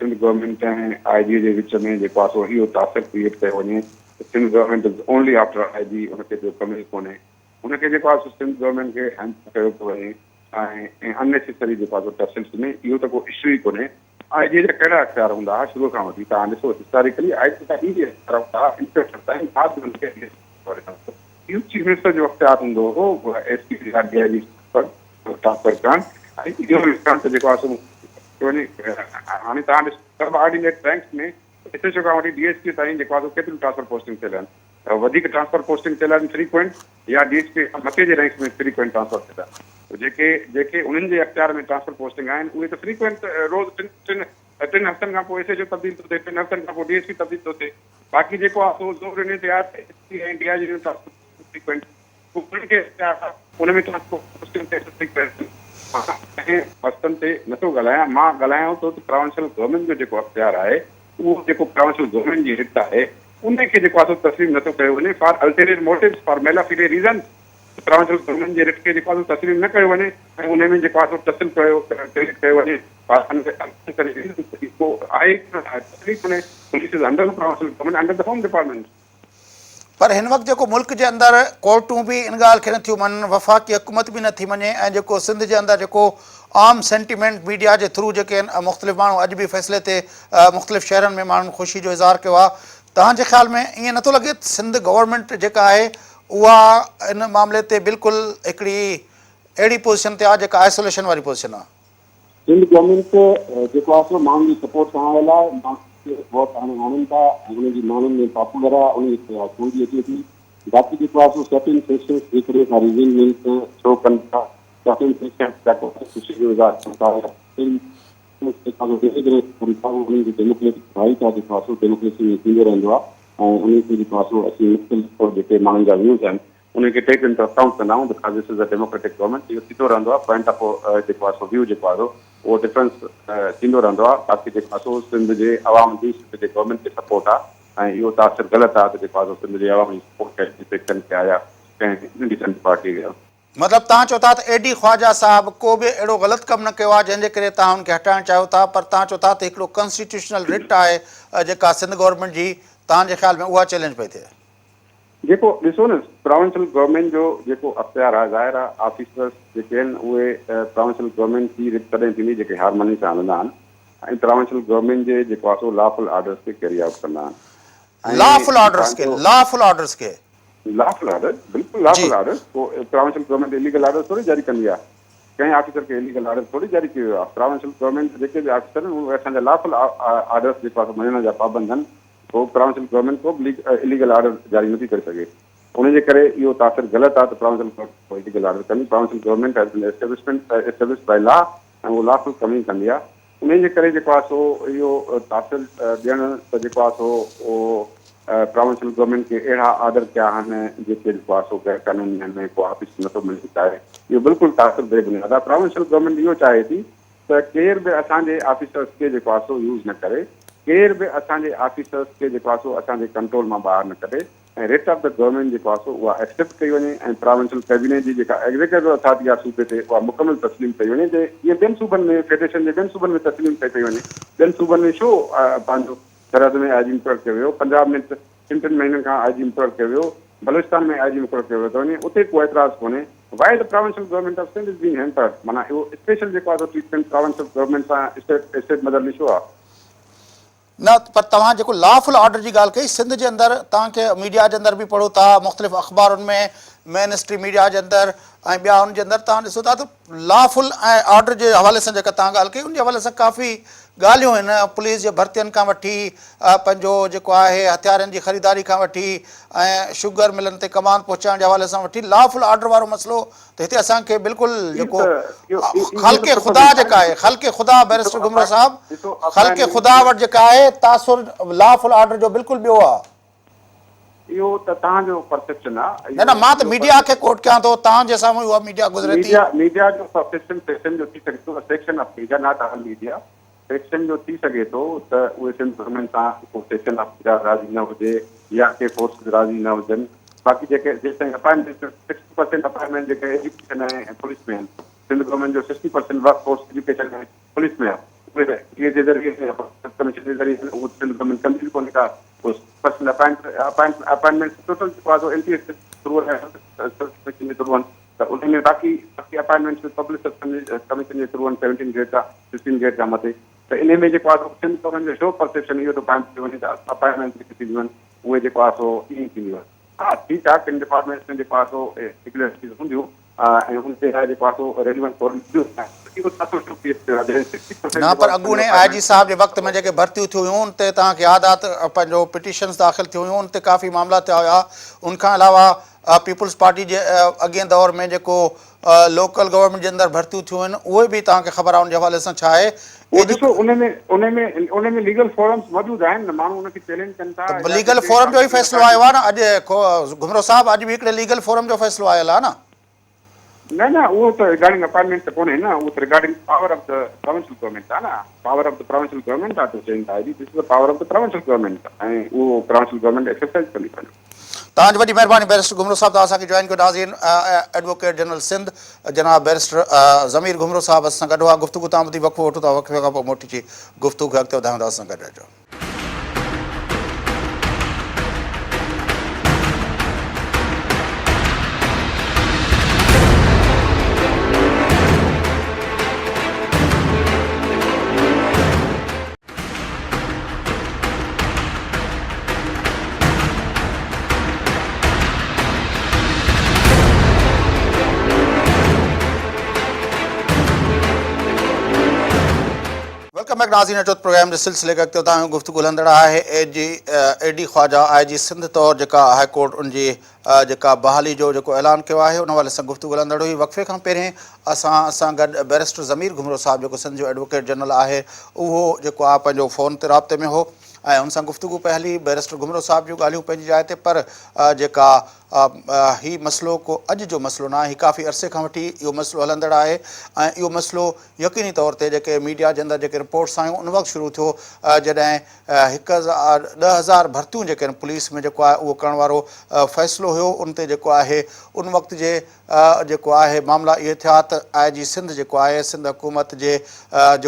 سنڌ گورنمينٽ ۽ I جي جي وچ ۾ جيڪو آهي سو اهو تاثر ڪريئيٽ ڪيو وڃي ته Sindh government is only after I G ان کي ٻيو ڪم ئي ڪونهي ان کي جيڪو آهي سو سنڌ گورنمينٽ کي هيمپر ڪيو پيو وڃي ۽ ان نيسيسري جيڪو آهي سو ٽسلس ۾ اهو ته ڪو اشو ئي ڪونهي. آء جي جا ڪهڙا اختيار هوندا ها شروع کان وٺي توهان ڏسو هسٽاريڪلي آء جي جا اهي اختيار هوندا ها انسپيڪٽر تائين بعد ۾ ان کي ڊي ايس پي ڪري ڏنو اهو چيف منسٽر جو اختيار هوندو هو ايس پي يا ڊي I جي ٽرانسفر ڪرڻ ۽ اهو ڏسڻ ته جيڪو آهي سو وڃي هاڻي توهان ڏسو sub ordinate ranks ۾ S H O کان وٺي ڊي ايس پي تائين جيڪو آهي سو ڪيتريون ٽرانسفر پوسٽنگ ٿيل آهن وڌيڪ ٽرانسفر پوسٽنگ ٿيل آهن فريڪوئنٽ يا ڊي ايس پي کان مٿي جي رينڪس ۾ فريڪوئنٽ ٽرانسفر ٿيل آهن ته جيڪي جيڪي انهن جي اختيار ۾ ٽرانسفر پوسٽنگ آهن اهي ته فريڪوئنٽ روز ٽن ٽن ٽن هفتن کان پوء ايس ايڇ او تبديل ٿو ٿئي ٽن هفتن کان پوء ڊي ايس پي تبديل ٿو ٿئي باقي جيڪو آهي سو زور انهي تي آهي ته ايس پي ۽ ڊي I جي جون ٽرانسفر فريڪوئنٽ انهن کي اختيار آهي ان ۾ ٽرانسفر پوسٽنگ تي فريڪوئنٽ مان ڪنهن پرسن تي نٿو ڳالهايان مان ڳالهايان ٿو ته پراونشل گورنمينٽ جو جيڪو اختيار آهي اهو جيڪو پراونشل گورنمينٽ جي رٽ آهي ان کي جيڪو آهي سو تسليم نٿو ڪيو وڃي for ulterior motives for mala fide reasons provincial government جي رٽ کي جيڪو آهي سو تسليم نه ڪيو وڃي ۽ ان ۾ جيڪو آهي سو ٽسل ڪيو ڪريئيٽ ڪيو وڃي فار اننيسسري ريزنز اهو آهي تسليم ڪونهي police is under provincial government under the home department. پر هن وقت جيڪو ملڪ جي اندر ڪورٽون به ان ڳالهه کي نٿيون مڃن، وفاقي حڪومت به نٿي مڃي ۽ جيڪو سنڌ جي اندر جيڪو عام سينٽيمينٽ ميڊيا جي ٿرو جيڪي آهن مختلف ماڻهو اڄ به فيصلي تي مختلف شهرن ۾ ماڻهن خوشي جو اظهار ڪيو آهي توهان جي خيال ۾ ائين نٿو لڳي ته سنڌ گورنمينٽ جيڪا آهي اها ان معاملي تي بلڪل هڪڙي اهڙي پوزيشن تي آهي جيڪا آئسوليشن واري پوزيشن آهي. سنڌ گورنمينٽ جيڪو آهي سو ماڻهن جي سپورٽ سان آيل آهي، ماڻهو کي ووٽ هاڻي آڻين ٿا ۽ انهن جي ماڻهن ۾ پاپولر آهي انهي ڪري اها چونڊي اچي ٿي، باقي جيڪو آهي سو سرٽين سيڪشنز جيڪڏهن ڪا ريزن ملي ته ڇو ڪن ٿا ڪافي خوشي جو اظهار ڪن ٿا يا ڌيري ڌيري انهن جو ڊيموڪريٽڪ رائيٽ آهي جيڪو آهي سو ڊيموڪريسي ۾ ٿيندو رهندو آهي ۽ انهي کي جيڪو آهي سو اسين مختلف جيڪي ماڻهن جا ويوز آهن انهن کي ٽيڪ انٽو اڪائونٽ ڪندا آهيون because this is a democratic government اهو ٿيندو رهندو آهي پوائنٽ آف جيڪو آهي سو ويو جيڪو آهي سو اهو ڊفرنس ٿيندو رهندو آهي باقي جيڪو آهي سو سنڌ جي عوام جي سنڌ جي گورنمينٽ کي سپورٽ آهي ۽ اهو تاثر غلط آهي ته جيڪو آهي سو سنڌ جي عوام جي سپورٽ ڪنهن سيڪشن کي آهي يا ڪنهن ننڍي سنڍي پارٽي کي آهي. مطلب توهان چئو ٿا ته اي ڊي خواجه صاحب ڪو به اهڙو غلط ڪم نه ڪيو آهي جنهن جي ڪري توهان ان کي هٽائڻ چاهيو ٿا پر توهان چئو ٿا ته هڪڙو ڪنسٽيٽيوشنل رٽ آهي جيڪا سنڌ گورنمينٽ جي توهان جي خيال ۾ اها چئلينج پئي ٿئي. جيڪو ڏسو نه پراونشل گورنمينٽ جو جيڪو اختيار آهي ظاهر آهي آفيسرس جيڪي آهن اهي پراونشل گورنمينٽ جي رٽ تڏهن ٿيندي جيڪي هارموني سان هلندا آهن ۽ پراونشل گورنمينٽ جي جيڪو آهي سو لافل آرڊرس کي ڪيري آئوٽ ڪندا آهن ۽ لافل آرڊرس کي پنهنجو لافل آرڊرس کي. لافل آرڊر بلڪل لافل آرڊر ڪو پراونشل گورنمينٽ اليگل آرڊر ٿوري جاري ڪندي آهي ڪنهن آفيسر کي اليگل آرڊر ٿوري جاري ڪيو ويو آهي پراونشل گورنمينٽ جا جيڪي به آفيسر آهن اهي اسان جا لافل آرڊرس جيڪو آهي سو مڃڻ جا پابند آهن ڪو پراونشل گورنمينٽ ڪو به اليگل آرڊر جاري نٿي ڪري سگهي ان جي ڪري اهو تاثر غلط آهي ته پراونشل گورنمينٽ ڪو اليگل آرڊر ڪندي provincial government has been establishment establish by law ۽ اهو لافل ڪم ئي ڪندي آهي انهيء جي ڪري جيڪو آهي سو اهو تاثر ڏيڻ ته جيڪو آهي سو اهو پراونشل گورنمينٽ کي اهڙا آرڊر ڪيا آهن جيڪي جيڪو آهي سو غير قانوني آهن ۽ ڪو آفيسر نٿو مڃڻ چاهي اهو بلڪل تاثر بي بنياد آهي. پراونشل گورنمينٽ اهو چاهي ٿي ته ڪير به اسان جي آفيسرس کي جيڪو آهي سو يوز نه ڪري، ڪير به اسان جي آفيسرس کي جيڪو آهي سو اسان جي ڪنٽرول مان ٻاهر نه ڪڍي. ۽ رٽ آف the government جيڪو آهي سو اها ايڪسيپٽ ڪئي وڃي ۽ پراونشل ڪيبيني جي جيڪا ايگزيڪيوٽو اٿارٽي آهي صوبي تي اها مڪمل تسليم ڪئي وڃي جيئن ٻين صوبن ۾ فيڊريشن جي ٻين صوبن ۾ تسليم ڪئي پئي وڃي ٻين صوبن ۾ ڇو پنهنجو سرحد ۾ آء جي مقرر ڪيو ويو پنجاب ۾ ٽن ٽن مهينن کان آء جي مقرر ڪيو ويو بلوچستان ۾ آء جي مقرر ڪيو ويو ٿو وڃي اتي ڪو اعتراض ڪونهي why the provincial government of Sindh is been hampered معنيٰ اهو اسپيشل جيڪو آهي سو ٽريٽمينٽ پراونشل گورنمينٽ سان اسٽيٽ اسٽيٽ مدر ڇو آهي. نه پر توهان جيڪو لا فل آرڊر جي ڳالهه ڪئي سنڌ جي اندر توهان کي ميڊيا جي اندر به پڙهو ٿا مختلف اخبارن ۾ مين اسٽريم ميڊيا جي اندر ۽ ٻيا ان جي اندر توهان ڏسو ٿا ته لا فل ۽ آرڊر جي حوالي سان جيڪا توهان ڳالهه ڪئي ان جي حوالي سان ڪافي ڳالهيون آهن پوليس جي ڀرتين کان وٺي پنهنجو جيڪو آهي هٿيارن جي خريداري کان وٺي ۽ شگر ملن تي ڪمان پهچائڻ جي حوالي سان وٺي لا فل آرڊر وارو مسئلو ته هتي اسان کي بلڪل جيڪو خلق خدا جيڪا آهي خلق خدا بئريسٽر گهمرو صاحب خلق خدا وٽ جيڪا آهي تاثر لا فل آرڊر جو بلڪل ٻيو آهي. اهو ته توهان جو پرسيپشن آهي. نه نه مان ته ميڊيا کي ڪوٽ ڪيان ٿو توهان جي سامهون اها ميڊيا گذري ٿي. ميڊيا جو پرسيپشن سيڪشن جو ٿي سگهي ٿو section of media not all media section جو ٿي سگهي ٿو ته اهي سنڌ گورنمينٽ سان ڪو سيڪشن آف ميڊيا راضي نه هجي يا ڪي فورسز راضي نه هجن باقي جيڪي جيستائين اپائنٽمينٽ سڪسٽي پرسينٽ اپائنٽمينٽ جيڪي ايجوڪيشن ۽ پوليس ۾ آهن سنڌ گورنمينٽ جو sixty percent work force education ۽ police ۾ آهي اهي ٽي جي ذريعي ڪميشن جي ذريعي اهو سنڌ گورنمينٽ ڪندي به ڪونهي ڪا پرسنٽ اپائنٽمينٽ ٽوٽل جيڪو آهي سو N T S through commission جي ٿرو آهن ته انهي ۾ باقي باقي اپائنٽمينٽس به پبلڪ سروس ڪميشن جي ٿرو آهن سيونٽين گريڊ کان سڪسٽين گريڊ کان مٿي ته انهي ۾ جيڪو آهي سو سنڌ گورنمينٽ جو شو پرسيپشن اهو ٿو قائم ٿي وڃي ته اپائنٽمينٽس جيڪي ٿينديون آهن اهي جيڪو آهي سو ائين ٿينديون آهن ها ٺيڪ آهي ڪن ڊپارٽمينٽس ۾ جيڪو آهي سو ريگيولرٽيز هونديون ۽ ان جي لاء جيڪو آهي سو ريليونٽ فورم نه پر اڳوڻي آء جي صاحب جي وقت ۾ جيڪي ڀرتيون ٿيون هيون ان تي توهان کي ياد آهي ته پنهنجو پٽيشنز داخل ٿيون هيون ان تي ڪافي معاملا ٿيا هيا ان کان علاوه پيپلز پارٽي جي اڳئين دور ۾ جيڪو لوڪل گورنمينٽ جي اندر ڀرتيون ٿيون آهن اهي به توهان کي خبر آهي ان جي حوالي سان ڇا آهي اهو ڏسو ان ۾ ان ۾ ان ۾ ليگل فورمز موجود آهن نه ماڻهو ان کي چئلينج ڪن ٿا ته ليگل فورم جو ئي فيصلو آيو آهي نه اڄ گهمرو صاحب اڄ به هڪڙي ليگل فورم جو فيصلو آيل آهي نه. نه نه اهو ته ريگارڊنگ اپائنٽمينٽ ته ڪونهي نه اهو ته regarding power of the provincial government آهي نه power of the provincial government آهي ته چئين ٿا this is the power of the provincial government ۽ اهو پراونشل گورنمينٽ ايڪسرسائز ڪندي پنهنجو. توهان جي وڏي مهرباني بئريسٽر گهمرو صاحب توهان اسان کي جوائن ڪيو ناظرين ايڊووڪيٽ جنرل سنڌ جناب بئريسٽر ضمير گهمرو صاحب اسان سان گڏ هئا گفتگو تان ٻڌي وقفو وٺون ٿا وقفي کان پوء موٽي اچي گفتگو کي اڳتي وڌايون ٿا اسان سان گڏ رهجو. Welcome بيڪ ناظرين اچو ته پروگرام جي سلسلي کي اڳتي وڌايون گفتگو هلندڙ آهي A G A D Khawaja I G Sindh طور جيڪا هاء ڪورٽ ان جي جيڪا بحالي جو جيڪو اعلان ڪيو آهي ان حوالي سان گفتگو هلندڙ هئي وقفي کان پهرين اسان سان گڏ بئريسٽر ضمير گهمرو صاحب جيڪو سنڌ جو ايڊووڪيٽ جنرل آهي اهو جيڪو آهي پنهنجو فون تي رابطي ۾ هو ۽ ان سان گفتگو پئي هلي بئريسٽر گهمرو صاحب جون ڳالهيون پنهنجي جاء تي پر جيڪا هي مسئلو ڪو اڄ جو مسئلو ناهي، هي ڪافي عرصي کان وٺي اهو مسئلو هلندڙ آهي ۽ اهو مسئلو يقيني طور تي جيڪي ميڊيا جي اندر جيڪي رپورٽس آيون ان وقت شروع ٿيو جڏهن هڪ 10,000 ڀرتيون جيڪي آهن پوليس ۾ جيڪو آهي اهو ڪرڻ وارو فيصلو هيو ان تي جيڪو آهي ان وقت جي جيڪو آهي معاملا اهي ٿيا ته آء جي سنڌ جيڪو آهي سنڌ حڪومت جي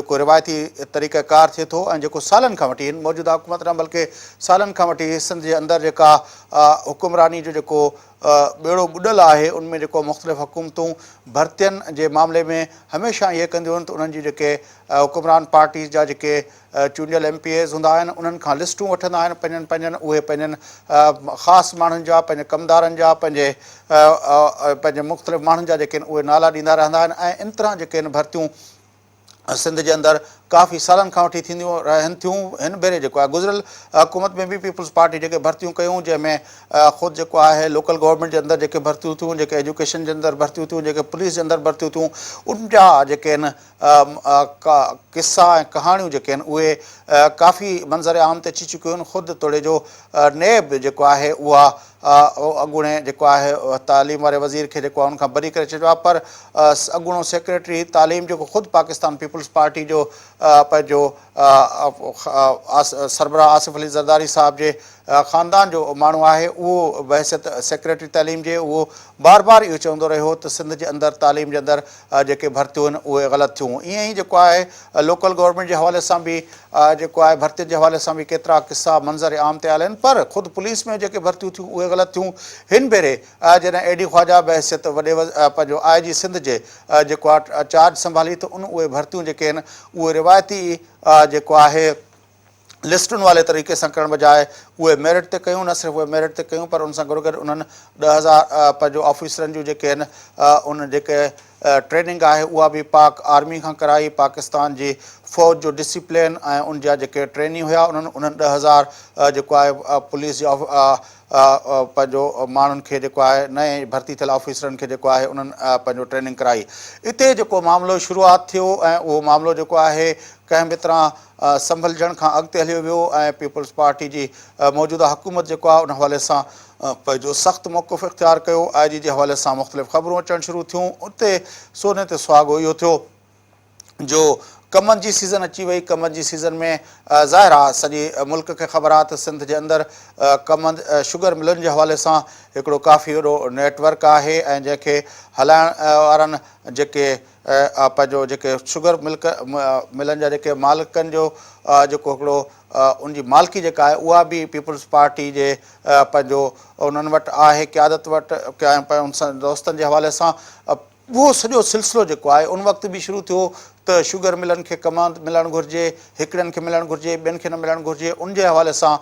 جيڪو روايتي طريقه ڪار ٿئي ٿو ۽ جيڪو سالن کان وٺي هن موجوده حڪومت نه بلڪه سالن کان وٺي سنڌ جي اندر جيڪا حڪمراني جو جيڪو ٻيڙو ٻڏل آهي ان ۾ جيڪو مختلف حڪومتون ڀرتين جي معاملي ۾ هميشه ائين ڪنديون آهن ته انهن جي جيڪي حڪمران پارٽيز جا جيڪي چونڊيل ايم پي ايز هوندا آهن انهن کان لسٽون وٺندا آهن پنهنجن پنهنجن اهي پنهنجن خاص ماڻهن جا پنهنجي ڪمدارن جا پنهنجي پنهنجي مختلف ماڻهن جا جيڪي آهن اهي نالا ڏيندا رهندا آهن ۽ ان طرح جيڪي آهن ڀرتيون سنڌ جي اندر ڪافي سالن کان وٺي ٿينديون رهن ٿيون هن ڀيري جيڪو آهي گذريل حڪومت ۾ به پيپلز پارٽي جيڪي ڀرتيون ڪيون جنهن ۾ خود جيڪو آهي لوڪل گورنمينٽ جي اندر جيڪي ڀرتيون ٿيون جيڪي ايجوڪيشن جي اندر ڀرتيون ٿيون جيڪي پوليس جي اندر ڀرتيون ٿيون ان جا جيڪي آهن قصا ۽ ڪهاڻيون جيڪي آهن اهي ڪافي منظر عام تي اچي چڪيون آهن خود توڙي جو نيب جيڪو آهي اها اڳوڻي جيڪو آهي تعليم واري وزير کي جيڪو آهي ان کان بري ڪري ڇڏيو آهي پر اڳوڻو سيڪريٽري تعليم جيڪو خود پاڪستان پيپلز پارٽي جو پنهنجو سربراهه آصف علي زرداري صاحب جي خاندان جو ماڻهو آهي اهو بحيثيت سيڪريٽري تعليم جي اهو بار بار اهو چوندو رهيو ته سنڌ جي اندر تعليم جي اندر جيڪي ڀرتيون آهن اهي غلط ٿيون ائين ئي جيڪو آهي لوڪل گورنمينٽ جي حوالي سان به جيڪو آهي ڀرتين جي حوالي سان به ڪيترا قصا منظر عام تي آيل آهن پر خود پوليس ۾ جيڪي ڀرتيون ٿيون اهي غلط ٿيون هن ڀيري جڏهن اي ڊي خواجه بحيثيت وڏي پنهنجو آء جي سنڌ جي جيڪو آهي چارج سنڀالي ته ان اهي ڀرتيون جيڪي آهن اهي روايتي جيڪو آهي لسٽن والي طريقي سان ڪرڻ بجاء اهي ميرٽ تي ڪيون نه صرف اهي ميرٽ تي ڪيون پر ان سان گڏوگڏ انهن 10,000 پنهنجو آفيسرن جون جيڪي آهن ان جيڪي ٽريننگ آهي اها به پاڪ آرمي کان ڪرائي پاڪستان جي فوج جو ڊسيپلين ۽ ان جا جيڪي ٽريني هيا انهن انهن 10,000 جيڪو آهي پوليس جي پنهنجو ماڻهن کي جيڪو آهي نئين ڀرتي ٿيل آفيسرن کي جيڪو آهي انهن پنهنجو ٽريننگ ڪرائي اتي جيڪو معاملو شروعات ٿيو ۽ اهو معاملو جيڪو آهي ڪنهن به طرح سنڀلجڻ کان اڳتي هليو ويو ۽ پيپلز پارٽي جي موجوده حڪومت جيڪو آهي ان حوالي سان پنهنجو سخت موقف اختيار ڪيو، آء جي جي حوالي سان مختلف خبرون اچڻ شروع ٿيون، اتي سوني تي سهاڳو اهو ٿيو جو ڪمند جي سيزن اچي وئي، ڪمند جي سيزن ۾ ظاهر آهي سڄي ملڪ کي خبر آهي ته سنڌ جي اندر ڪمند شگر ملن جي حوالي سان هڪڙو ڪافي وڏو نيٽ ورڪ آهي ۽ جنهن کي هلائڻ وارن جيڪي پنهنجو جيڪي شگر ملڪ ملن جا جيڪي مالڪن جو جيڪو هڪڙو ان جي مالڪي جيڪا آهي اها به پيپلز پارٽي جي پنهنجو انهن وٽ آهي قيادت وٽ ان سان دوستن جي حوالي سان اهو سڄو سلسلو جيڪو آهي ان وقت به شروع ٿيو ته شگر ملن کي ڪمند ملڻ گهرجي هڪڙن کي ملڻ گهرجي ٻين کي نه ملڻ گهرجي ان جي حوالي سان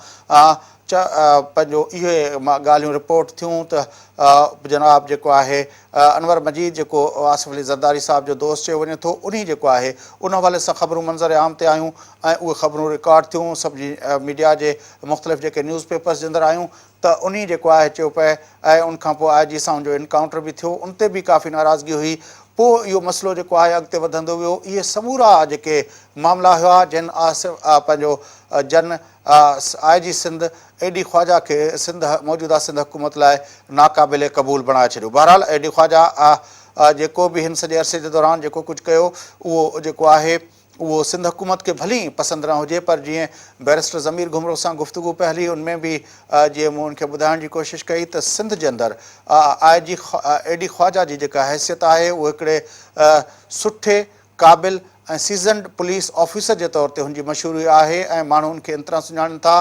پنهنجو اهي ڳالهيون رپورٽ ٿيون ته جناب جيڪو آهي انور مجيد جيڪو آصف علي زرداري صاحب جو دوست چيو وڃي ٿو انهي جيڪو آهي ان حوالي سان خبرون منظر عام تي آيون ۽ اهي خبرون رڪارڊ ٿيون سڀ جي ميڊيا جي مختلف جيڪي نيوز پيپرز جي اندر آيون ته انهي جيڪو آهي چيو پئي ۽ ان کان پوء آء جي سان ان جو انڪائونٽر به ٿيو ان تي به ڪافي ناراضگي هئي پوء اهو مسئلو جيڪو آهي اڳتي وڌندو ويو اهي سمورا جيڪي معاملا هيا جن آصف پنهنجو جن I G Sindh A D Khawaja کي سنڌ موجوده سنڌ حڪومت لاء ناقابل قبول بڻائي ڇڏيو. بهرحال اي ڊي خواجه جيڪو به هن سڄي عرصي جي دوران جيڪو ڪجهه ڪيو اهو جيڪو آهي اهو سنڌ حڪومت کي ڀلي پسند نه هجي پر جيئن بئريسٽر ضمير گهمرو سان گفتگو پئي هلي ان ۾ به جيئن مون ان کي ٻڌائڻ جي ڪوشش ڪئي ته سنڌ جي اندر آء جي اي ڊي خواجه جي جيڪا حيثيت آهي اهو هڪڙي سٺي قابل ۽ سيزنڊ پوليس آفيسر جي طور تي هن جي مشهوري آهي ۽ ماڻهو ان کي ان طرح سڃاڻن ٿا.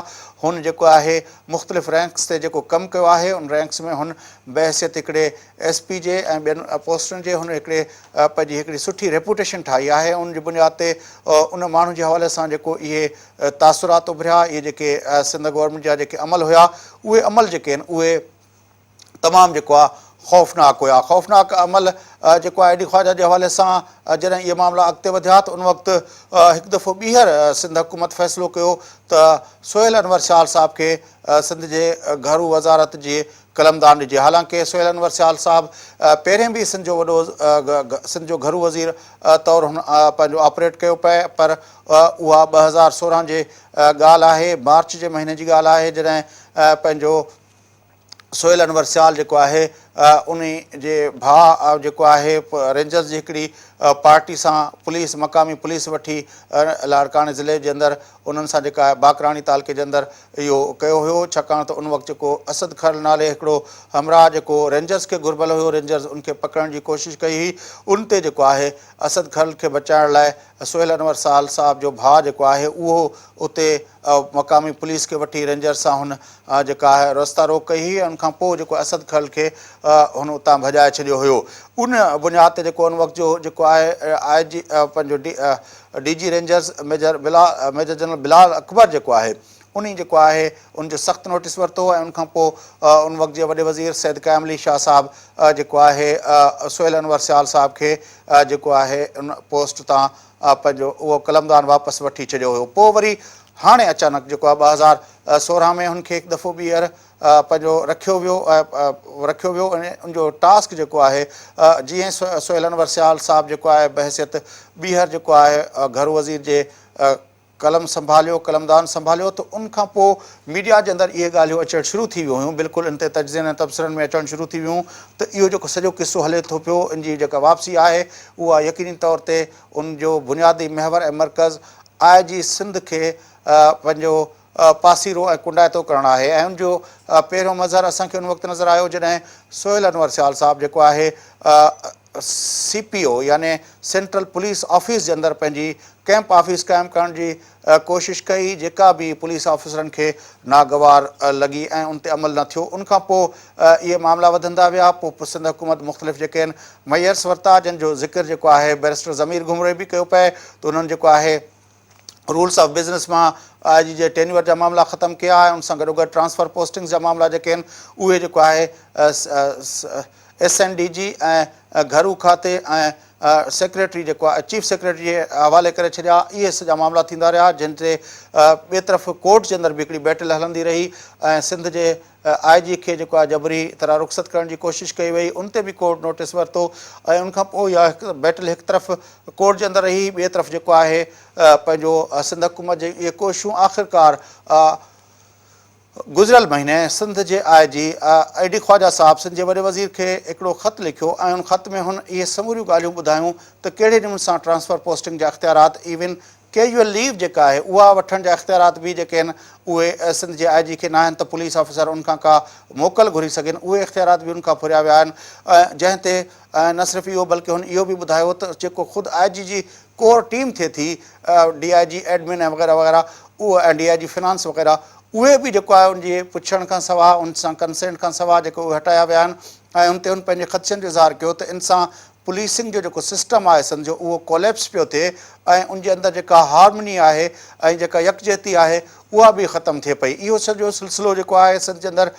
هن جيڪو آهي مختلف رينڪس تي جيڪو ڪم ڪيو آهي ان رينڪس ۾ هن بحيثيت هڪڙي ايس پي جي ۽ ٻين پوسٽن جي هن هڪڙي پنهنجي هڪڙي سٺي ريپوٽيشن ٺاهي آهي ان جي بنياد تي ان ماڻهو جي حوالي سان جيڪو اهي تاثرات اڀريا اهي جيڪي سنڌ گورنمينٽ جا جيڪي عمل هيا اهي عمل جيڪي آهن اهي تمام جيڪو آ خوفناڪ هيا. خوفناڪ عمل جيڪو آء ڊي خواجه جي حوالي سان جڏهن اهي معاملا اڳتي وڌيا ته ان وقت هڪ دفعو ٻيهر سنڌ حڪومت فيصلو ڪيو ته سهيل انور سيال صاحب کي سنڌ جي گهرو وزارت جي قلمدان ڏجي. حالانڪه سهيل انور سيال صاحب پهرين به سنڌ جو وڏو سنڌ جو گهرو وزير طور هن پنهنجو آپريٽ ڪيو پئي پر اها 2016 جي ڳالهه آهي مارچ جي مهيني جي ڳالهه آهي جڏهن پنهنجو سهيل انور سيال جيڪو آهي انهي جي ڀاء جيڪو آهي رينجرز جي هڪڙي پارٽي سان پوليس مقامي پوليس وٺي لاڙڪاڻي ضلعي جي اندر انهن سان جيڪا آهي باقراڻي تعلقي جي اندر اهو ڪيو هيو ڇاڪاڻ ته ان وقت جيڪو اسد کرل نالي هڪڙو همراهه جيڪو رينجرز کي گهربل هيو رينجرز ان کي پڪڙڻ جي ڪوشش ڪئي هئي ان تي جيڪو آهي اسد کرل کي بچائڻ لاء سهيل انور سيال صاحب جو ڀاء جيڪو آهي اهو اتي مقامي پوليس کي وٺي رينجرز سان هن جيڪا آهي رستا روڪ ڪئي هئي ۽ ان کان پوء جيڪو اسد کرل کي هن اتان ڀڄائي ڇڏيو هيو ان بنياد تي جيڪو ان وقت جو جيڪو آهي آء جي پنهنجو D G rangers major Bilal major general Bilal Akbar جيڪو آهي انهي جيڪو آهي ان جو سخت نوٽيس ورتو ۽ ان کان پوء ان وقت جي وڏي وزير سيد قائم علي شاهه صاحب جيڪو آهي سهيل انور سيال صاحب کي جيڪو آهي ان پوسٽ تان پنهنجو اهو قلمدان واپس وٺي ڇڏيو هيو. پوء وري هاڻي اچانڪ جيڪو آهي 2016 ۾ هن کي هڪ دفعو ٻيهر پنهنجو رکيو ويو رکيو ويو ۽ ان جو ٽاسڪ جيڪو آهي جيئن سهيل انور سيال صاحب جيڪو آهي بحيثيت ٻيهر جيڪو آهي گهرو وزير جي قلم سنڀاليو، قلمدان سنڀاليو ته ان کان پوء ميڊيا جي اندر اهي ڳالهيون اچڻ شروع ٿي ويون هيون، بلڪل ان تي تجزين ۽ تبصرن ۾ اچڻ شروع ٿي ويون ته اهو جيڪو سڄو قصو هلي ٿو پيو ان جي جيڪا واپسي آهي اها يقيني طور تي ان جو بنيادي محور ۽ مرڪز آء جي سنڌ کي پنهنجو پاسيرو ۽ ڪنڊائتو ڪرڻ آهي ۽ ان جو پهريون مظهر اسان کي ان وقت نظر آيو جڏهن سهيل انور سيال صاحب جيڪو آهي سي پي او يعني سينٽرل پوليس آفيس جي اندر پنهنجي ڪئمپ آفيس قائم ڪرڻ جي ڪوشش ڪئي جيڪا به پوليس آفيسرن کي ناگوار لڳي ۽ ان تي عمل نه ٿيو ان کان پوء اهي معاملا وڌندا ويا پوء سنڌ حڪومت مختلف جيڪي آهن ميئرس ورتا جن جو ذڪر جيڪو آهي بئريسٽر ضمير گهمري به ڪيو پئي ته انهن جيڪو آهي رولس آف بزنس مان آء جي جي ٽينيور جا معاملا ختم ڪيا ۽ ان سان گڏوگڏ ٽرانسفر پوسٽنگز جا معاملا جيڪي آهن اهي جيڪو آهي ايس اين ڊي جي ۽ گهرو کاتي ۽ سيڪريٽري جيڪو آهي چيف سيڪريٽري جي حوالي ڪري ڇڏيا اهي سڄا معاملا ٿيندا رهيا جن تي ٻئي طرف ڪورٽ جي اندر به هڪڙي بيٽل هلندي رهي ۽ سنڌ جي آء جي کي جيڪو آهي جبري طرح رخصت ڪرڻ جي ڪوشش ڪئي وئي ان تي به ڪورٽ نوٽيس ورتو ۽ ان کان پوء اها بيٽل هڪ طرف ڪورٽ جي اندر رهي ٻئي طرف جيڪو آهي پنهنجو سنڌ حڪومت جي اهي ڪوششون آخرڪار گذريل مهيني سنڌ جي آء جي اي ڊي خواجه صاحب سنڌ جي وڏي وزير کي هڪڙو خط لکيو ۽ ان خط ۾ هن اهي سموريون ڳالهيون ٻڌايون ته ڪهڙي نموني سان ٽرانسفر پوسٽنگ جا اختيارات ايون ڪيجوئل ليو جيڪا آهي اها وٺڻ جا اختيارات به جيڪي آهن اهي سنڌ جي آء جي کي ناهن ته پوليس آفيسر ان کان ڪا موڪل گهري سگهن اهي اختيارات به ان کان ڦريا ويا آهن جنهن تي نه صرف اهو بلڪه هن اهو به ٻڌايو ته جيڪو خود آء جي جي ڪور ٽيم ٿئي ٿي ڊي I جي ايڊمن ۽ وغيره وغيره اهو ۽ ڊي I جي فنانس وغيره اهي به جيڪو آهي ان جي پڇڻ کان سواء ان سان ڪنسينٽ کان سواء جيڪو اهي هٽايا ويا آهن ۽ ان تي هن پنهنجي خدشن جو اظهار ڪيو ته ان سان پوليسنگ جو جيڪو سسٽم آهي سنڌ جو اهو ڪوليپس پيو ٿئي ۽ ان جي اندر جيڪا هارمني آهي ۽ جيڪا يڪجهتي آهي اها به ختم ٿئي پئي اهو سڄو سلسلو جيڪو آهي سنڌ جي اندر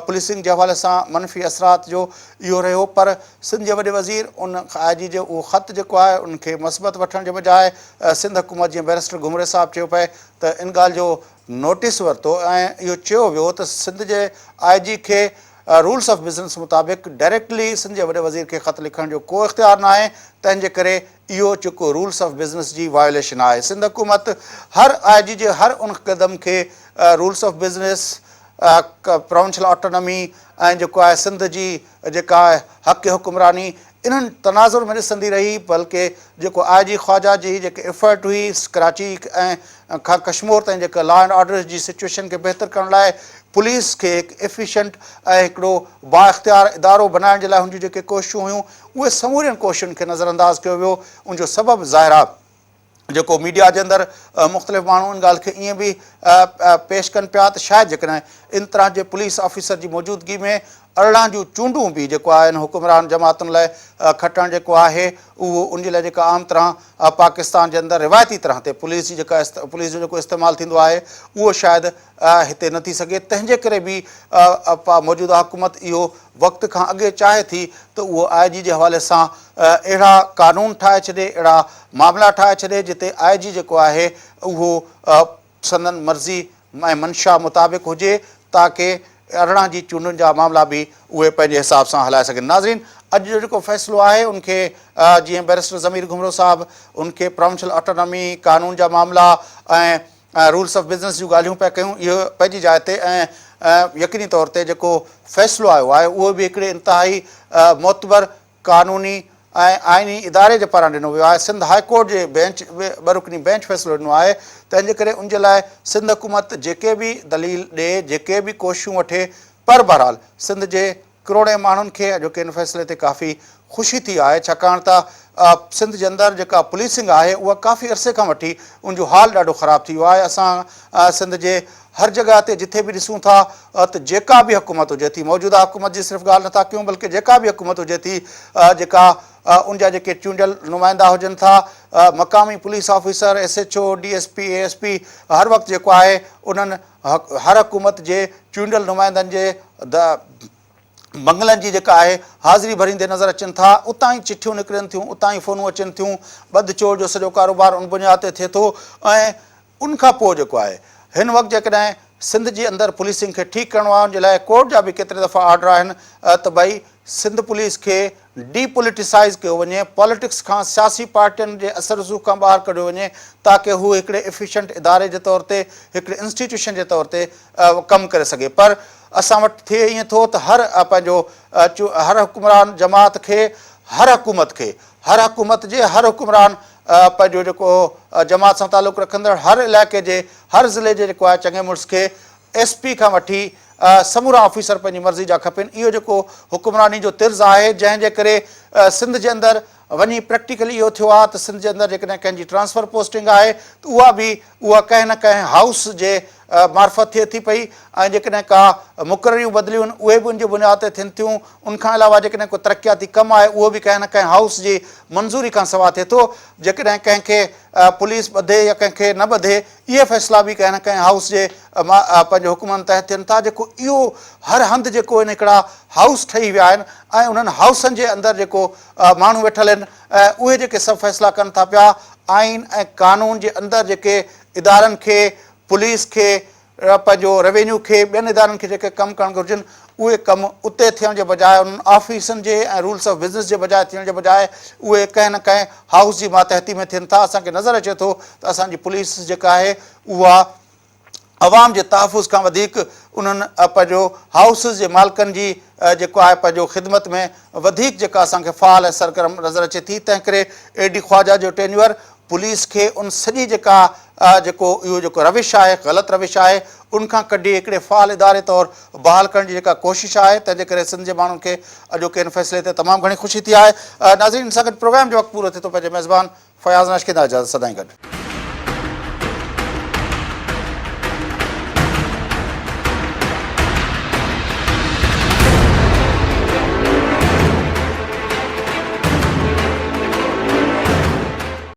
پوليسنگ جي حوالي سان منفي اثرات جو اهو رهيو پر سنڌ جي وڏي وزير ان آء جي جو اهو خط جيڪو آهي ان کي مثبت وٺڻ جي بجاء سنڌ حڪومت جيئن بئريسٽر گهمري صاحب چيو پئي ته ان ڳالهه جو نوٽيس ورتو ۽ اهو چيو ويو ته سنڌ جي آء جي کي رولس آف بزنس مطابق ڊائريڪٽلي سنڌ جي وڏي وزير کي خط لکڻ جو ڪو اختيار ناهي تنهن جي ڪري اهو چڪو رولس آف بزنس جي وايوليشن آهي سنڌ حڪومت هر آء جي جي هر ان قدم کي rules of business provincial autonomy ۽ جيڪو آهي سنڌ جي جيڪا حق حڪمراني انهن تناظر ۾ ڏسندي رهي بلڪه جيڪو آء جي خواجه جي جيڪي ايفرٽ هئي ڪراچي ۽ کان ڪشمور تائين جيڪا لا اينڊ آرڊر جي سچوئيشن کي بهتر ڪرڻ لاء پوليس کي هڪ ايفيشنٽ ۽ هڪڙو بااختيار ادارو بنائڻ جي لاء هن جون جيڪي ڪوششون هيون اهي سمورين ڪوششن کي نظرانداز ڪيو ويو ان جو سبب ظاهر آهي. جيڪو ميڊيا جي اندر مختلف ماڻهو ان ڳالهه کي ائين به پيش ڪن پيا ته شايد جيڪڏهن ان طرح جي پوليس آفيسر جي موجودگي ۾ 18 جون چونڊون به جيڪو آهي ان حڪمران جماعتن لاء کٽڻ جيڪو آهي اهو ان جي لاء جيڪا عام طرح پاڪستان جي اندر روايتي طرح تي پوليس جي جيڪا پوليس جو جيڪو استعمال ٿيندو آهي اهو شايد هتي نه ٿي سگهي تنهن جي ڪري به موجوده حڪومت اهو وقت کان اڳي چاهي ٿي ته اهو آء جي جي حوالي سان اهڙا قانون ٺاهي ڇڏي، اهڙا معاملا ٺاهي ڇڏي جتي آء جي جيڪو آهي اهو سندن مرضي ۽ منشا مطابق هجي تاڪه 18 جي چونڊن جا معاملا به اهي پنهنجي حساب سان هلائي سگهن. ناظرين اڄ جو جيڪو فيصلو آهي ان کي جيئن بئريسٽر ضمير گهمرو صاحب ان کي پراونشل آٽونامي قانون جا معاملا ۽ رولس آف بزنس جون ڳالهيون پيا ڪيون اهو پنهنجي جاء تي ۽ يقيني طور تي جيڪو فيصلو آيو آهي اهو به هڪڙي انتهائي معتبر قانوني ۽ آئيني اداري جي پاران ڏنو ويو آهي سنڌ هاء ڪورٽ جي بينچ ٻه رڪني بينچ فيصلو ڏنو آهي تنهن جي ڪري ان جي لاء سنڌ حڪومت جيڪي به دليل ڏي جيڪي به ڪوششون وٺي پر بهرحال سنڌ جي ڪروڙين ماڻهن کي اڄوڪي ان فيصلي تي ڪافي خوشي ٿي آهي ڇاڪاڻ ته سنڌ جي اندر جيڪا پوليسنگ آهي اها ڪافي عرصي کان وٺي ان جو حال ڏاڍو خراب ٿي ويو آهي اسان سنڌ جي هر جڳهه تي جٿي به ڏسون ٿا ته جيڪا به حڪومت هجي ٿي موجوده حڪومت جي صرف ڳالهه نٿا ڪيون بلڪه جيڪا به حڪومت هجي ٿي جيڪا ان جا جيڪي چونڊيل نمائندا هجن ٿا مقامي police officer S H O D S P A S P هر وقت جيڪو آهي انهن هر حڪومت جي چونڊيل نمائندن جي بنگلن جي جيڪا آهي حاضري ڀريندي نظر اچن ٿا، اتان ئي چٺيون نڪرن ٿيون، اتان ئي فونون اچن ٿيون، ٻڌ چور جو سڄو ڪاروبار ان بنياد تي ٿئي ٿو ۽ ان کان پوء جيڪو آهي هن وقت جيڪڏهن سنڌ جي اندر پوليسنگ کي ٺيڪ ڪرڻو آهي ان جي لاء ڪورٽ جا به ڪيتري دفعا آرڊر آهن ته ڀئي سنڌ پوليس کي ڊي پوليٽيسائيز ڪيو وڃي، پاليٽڪس کان سياسي پارٽين جي اثر رسوخ کان ٻاهر ڪڍيو وڃي تاڪه هو هڪڙي ايفيشنٽ اداري جي طور تي هڪڙي انسٽيٽيوشن جي طور تي ڪم ڪري سگهي پر اسان وٽ ٿئي ائين ٿو ته هر پنهنجو هر حڪمران جماعت کي هر حڪومت کي هر حڪومت جي هر حڪمران پنهنجو جيڪو جماعت سان تعلق رکندڙ هر علائقي جي هر ضلعي جي جيڪو آهي چڱي مڙس کي ايس پي کان وٺي سمورا آفيسر پنهنجي مرضي جا کپين اهو جيڪو حڪمراني جو طرز آهي جنهن جي ڪري سنڌ جي اندر وڃي پريڪٽيڪلي اهو ٿيو آهي ته سنڌ جي اندر جيڪڏهن ڪنهن جي ٽرانسفر پوسٽنگ آهي ته اها به اها ڪنهن نه ڪنهن هائوس جي معرفت ٿئي ٿي پئي ۽ جيڪڏهن ڪا مقرريون بدليون آهن اهي به ان جي بنياد تي ٿين ٿيون ان کان علاوه جيڪڏهن ڪو ترقياتي ڪم آهي اهو به ڪنهن نه ڪنهن هائوس جي منظوري کان سواء ٿئي ٿو جيڪڏهن ڪنهن کي پوليس ٻڌي يا ڪنهن کي نه ٻڌي اهي فيصلا به ڪنهن نه ڪنهن هائوس جي پنهنجي حڪمن تحت ٿين ٿا جيڪو اهو هر هنڌ جيڪو آهن هڪڙا هائوس ٺهي ويا آهن ۽ انهن هائوسن جي اندر جيڪو ماڻهو ويٺل آهن اهي جيڪي سڀ فيصلا ڪن ٿا پيا آئين ۽ قانون جي اندر جيڪي ادارن کي پوليس کي پنهنجو روينيو کي ٻين ادارن کي جيڪي ڪم ڪرڻ گهرجن اهي ڪم اتي ٿيڻ جي بجاء انهن آفيسن جي ۽ رولس آف بزنس جي بجاء ٿيڻ جي بجاء اهي ڪنهن نه ڪنهن هائوس جي ماتحتي ۾ ٿين ٿا اسان کي نظر اچي ٿو ته اسان جي پوليس جيڪا آهي اها عوام جي تحفظ کان وڌيڪ انهن پنهنجو هائوسز جي مالڪن جي جيڪو آهي پنهنجو خدمت ۾ وڌيڪ جيڪا اسان کي فعال ۽ سرگرم نظر اچي ٿي تنهن ڪري اي ڊي خواجه جو ٽينيوئر پوليس کي ان سڄي جيڪا جيڪو اهو جيڪو روش آهي غلط روش آهي ان کان ڪڍي هڪڙي فعال اداري طور بحال ڪرڻ جي جيڪا ڪوشش آهي تنهن جي ڪري سنڌ جي ماڻهن کي اڄوڪي ان فيصلي تي تمام گهڻي خوشي ٿي آهي ناظرين ان سان گڏ پروگرام جو وقت پورو ٿئي ٿو پنهنجي ميزبان فياض ناشڪي اجازت سدائين گڏ.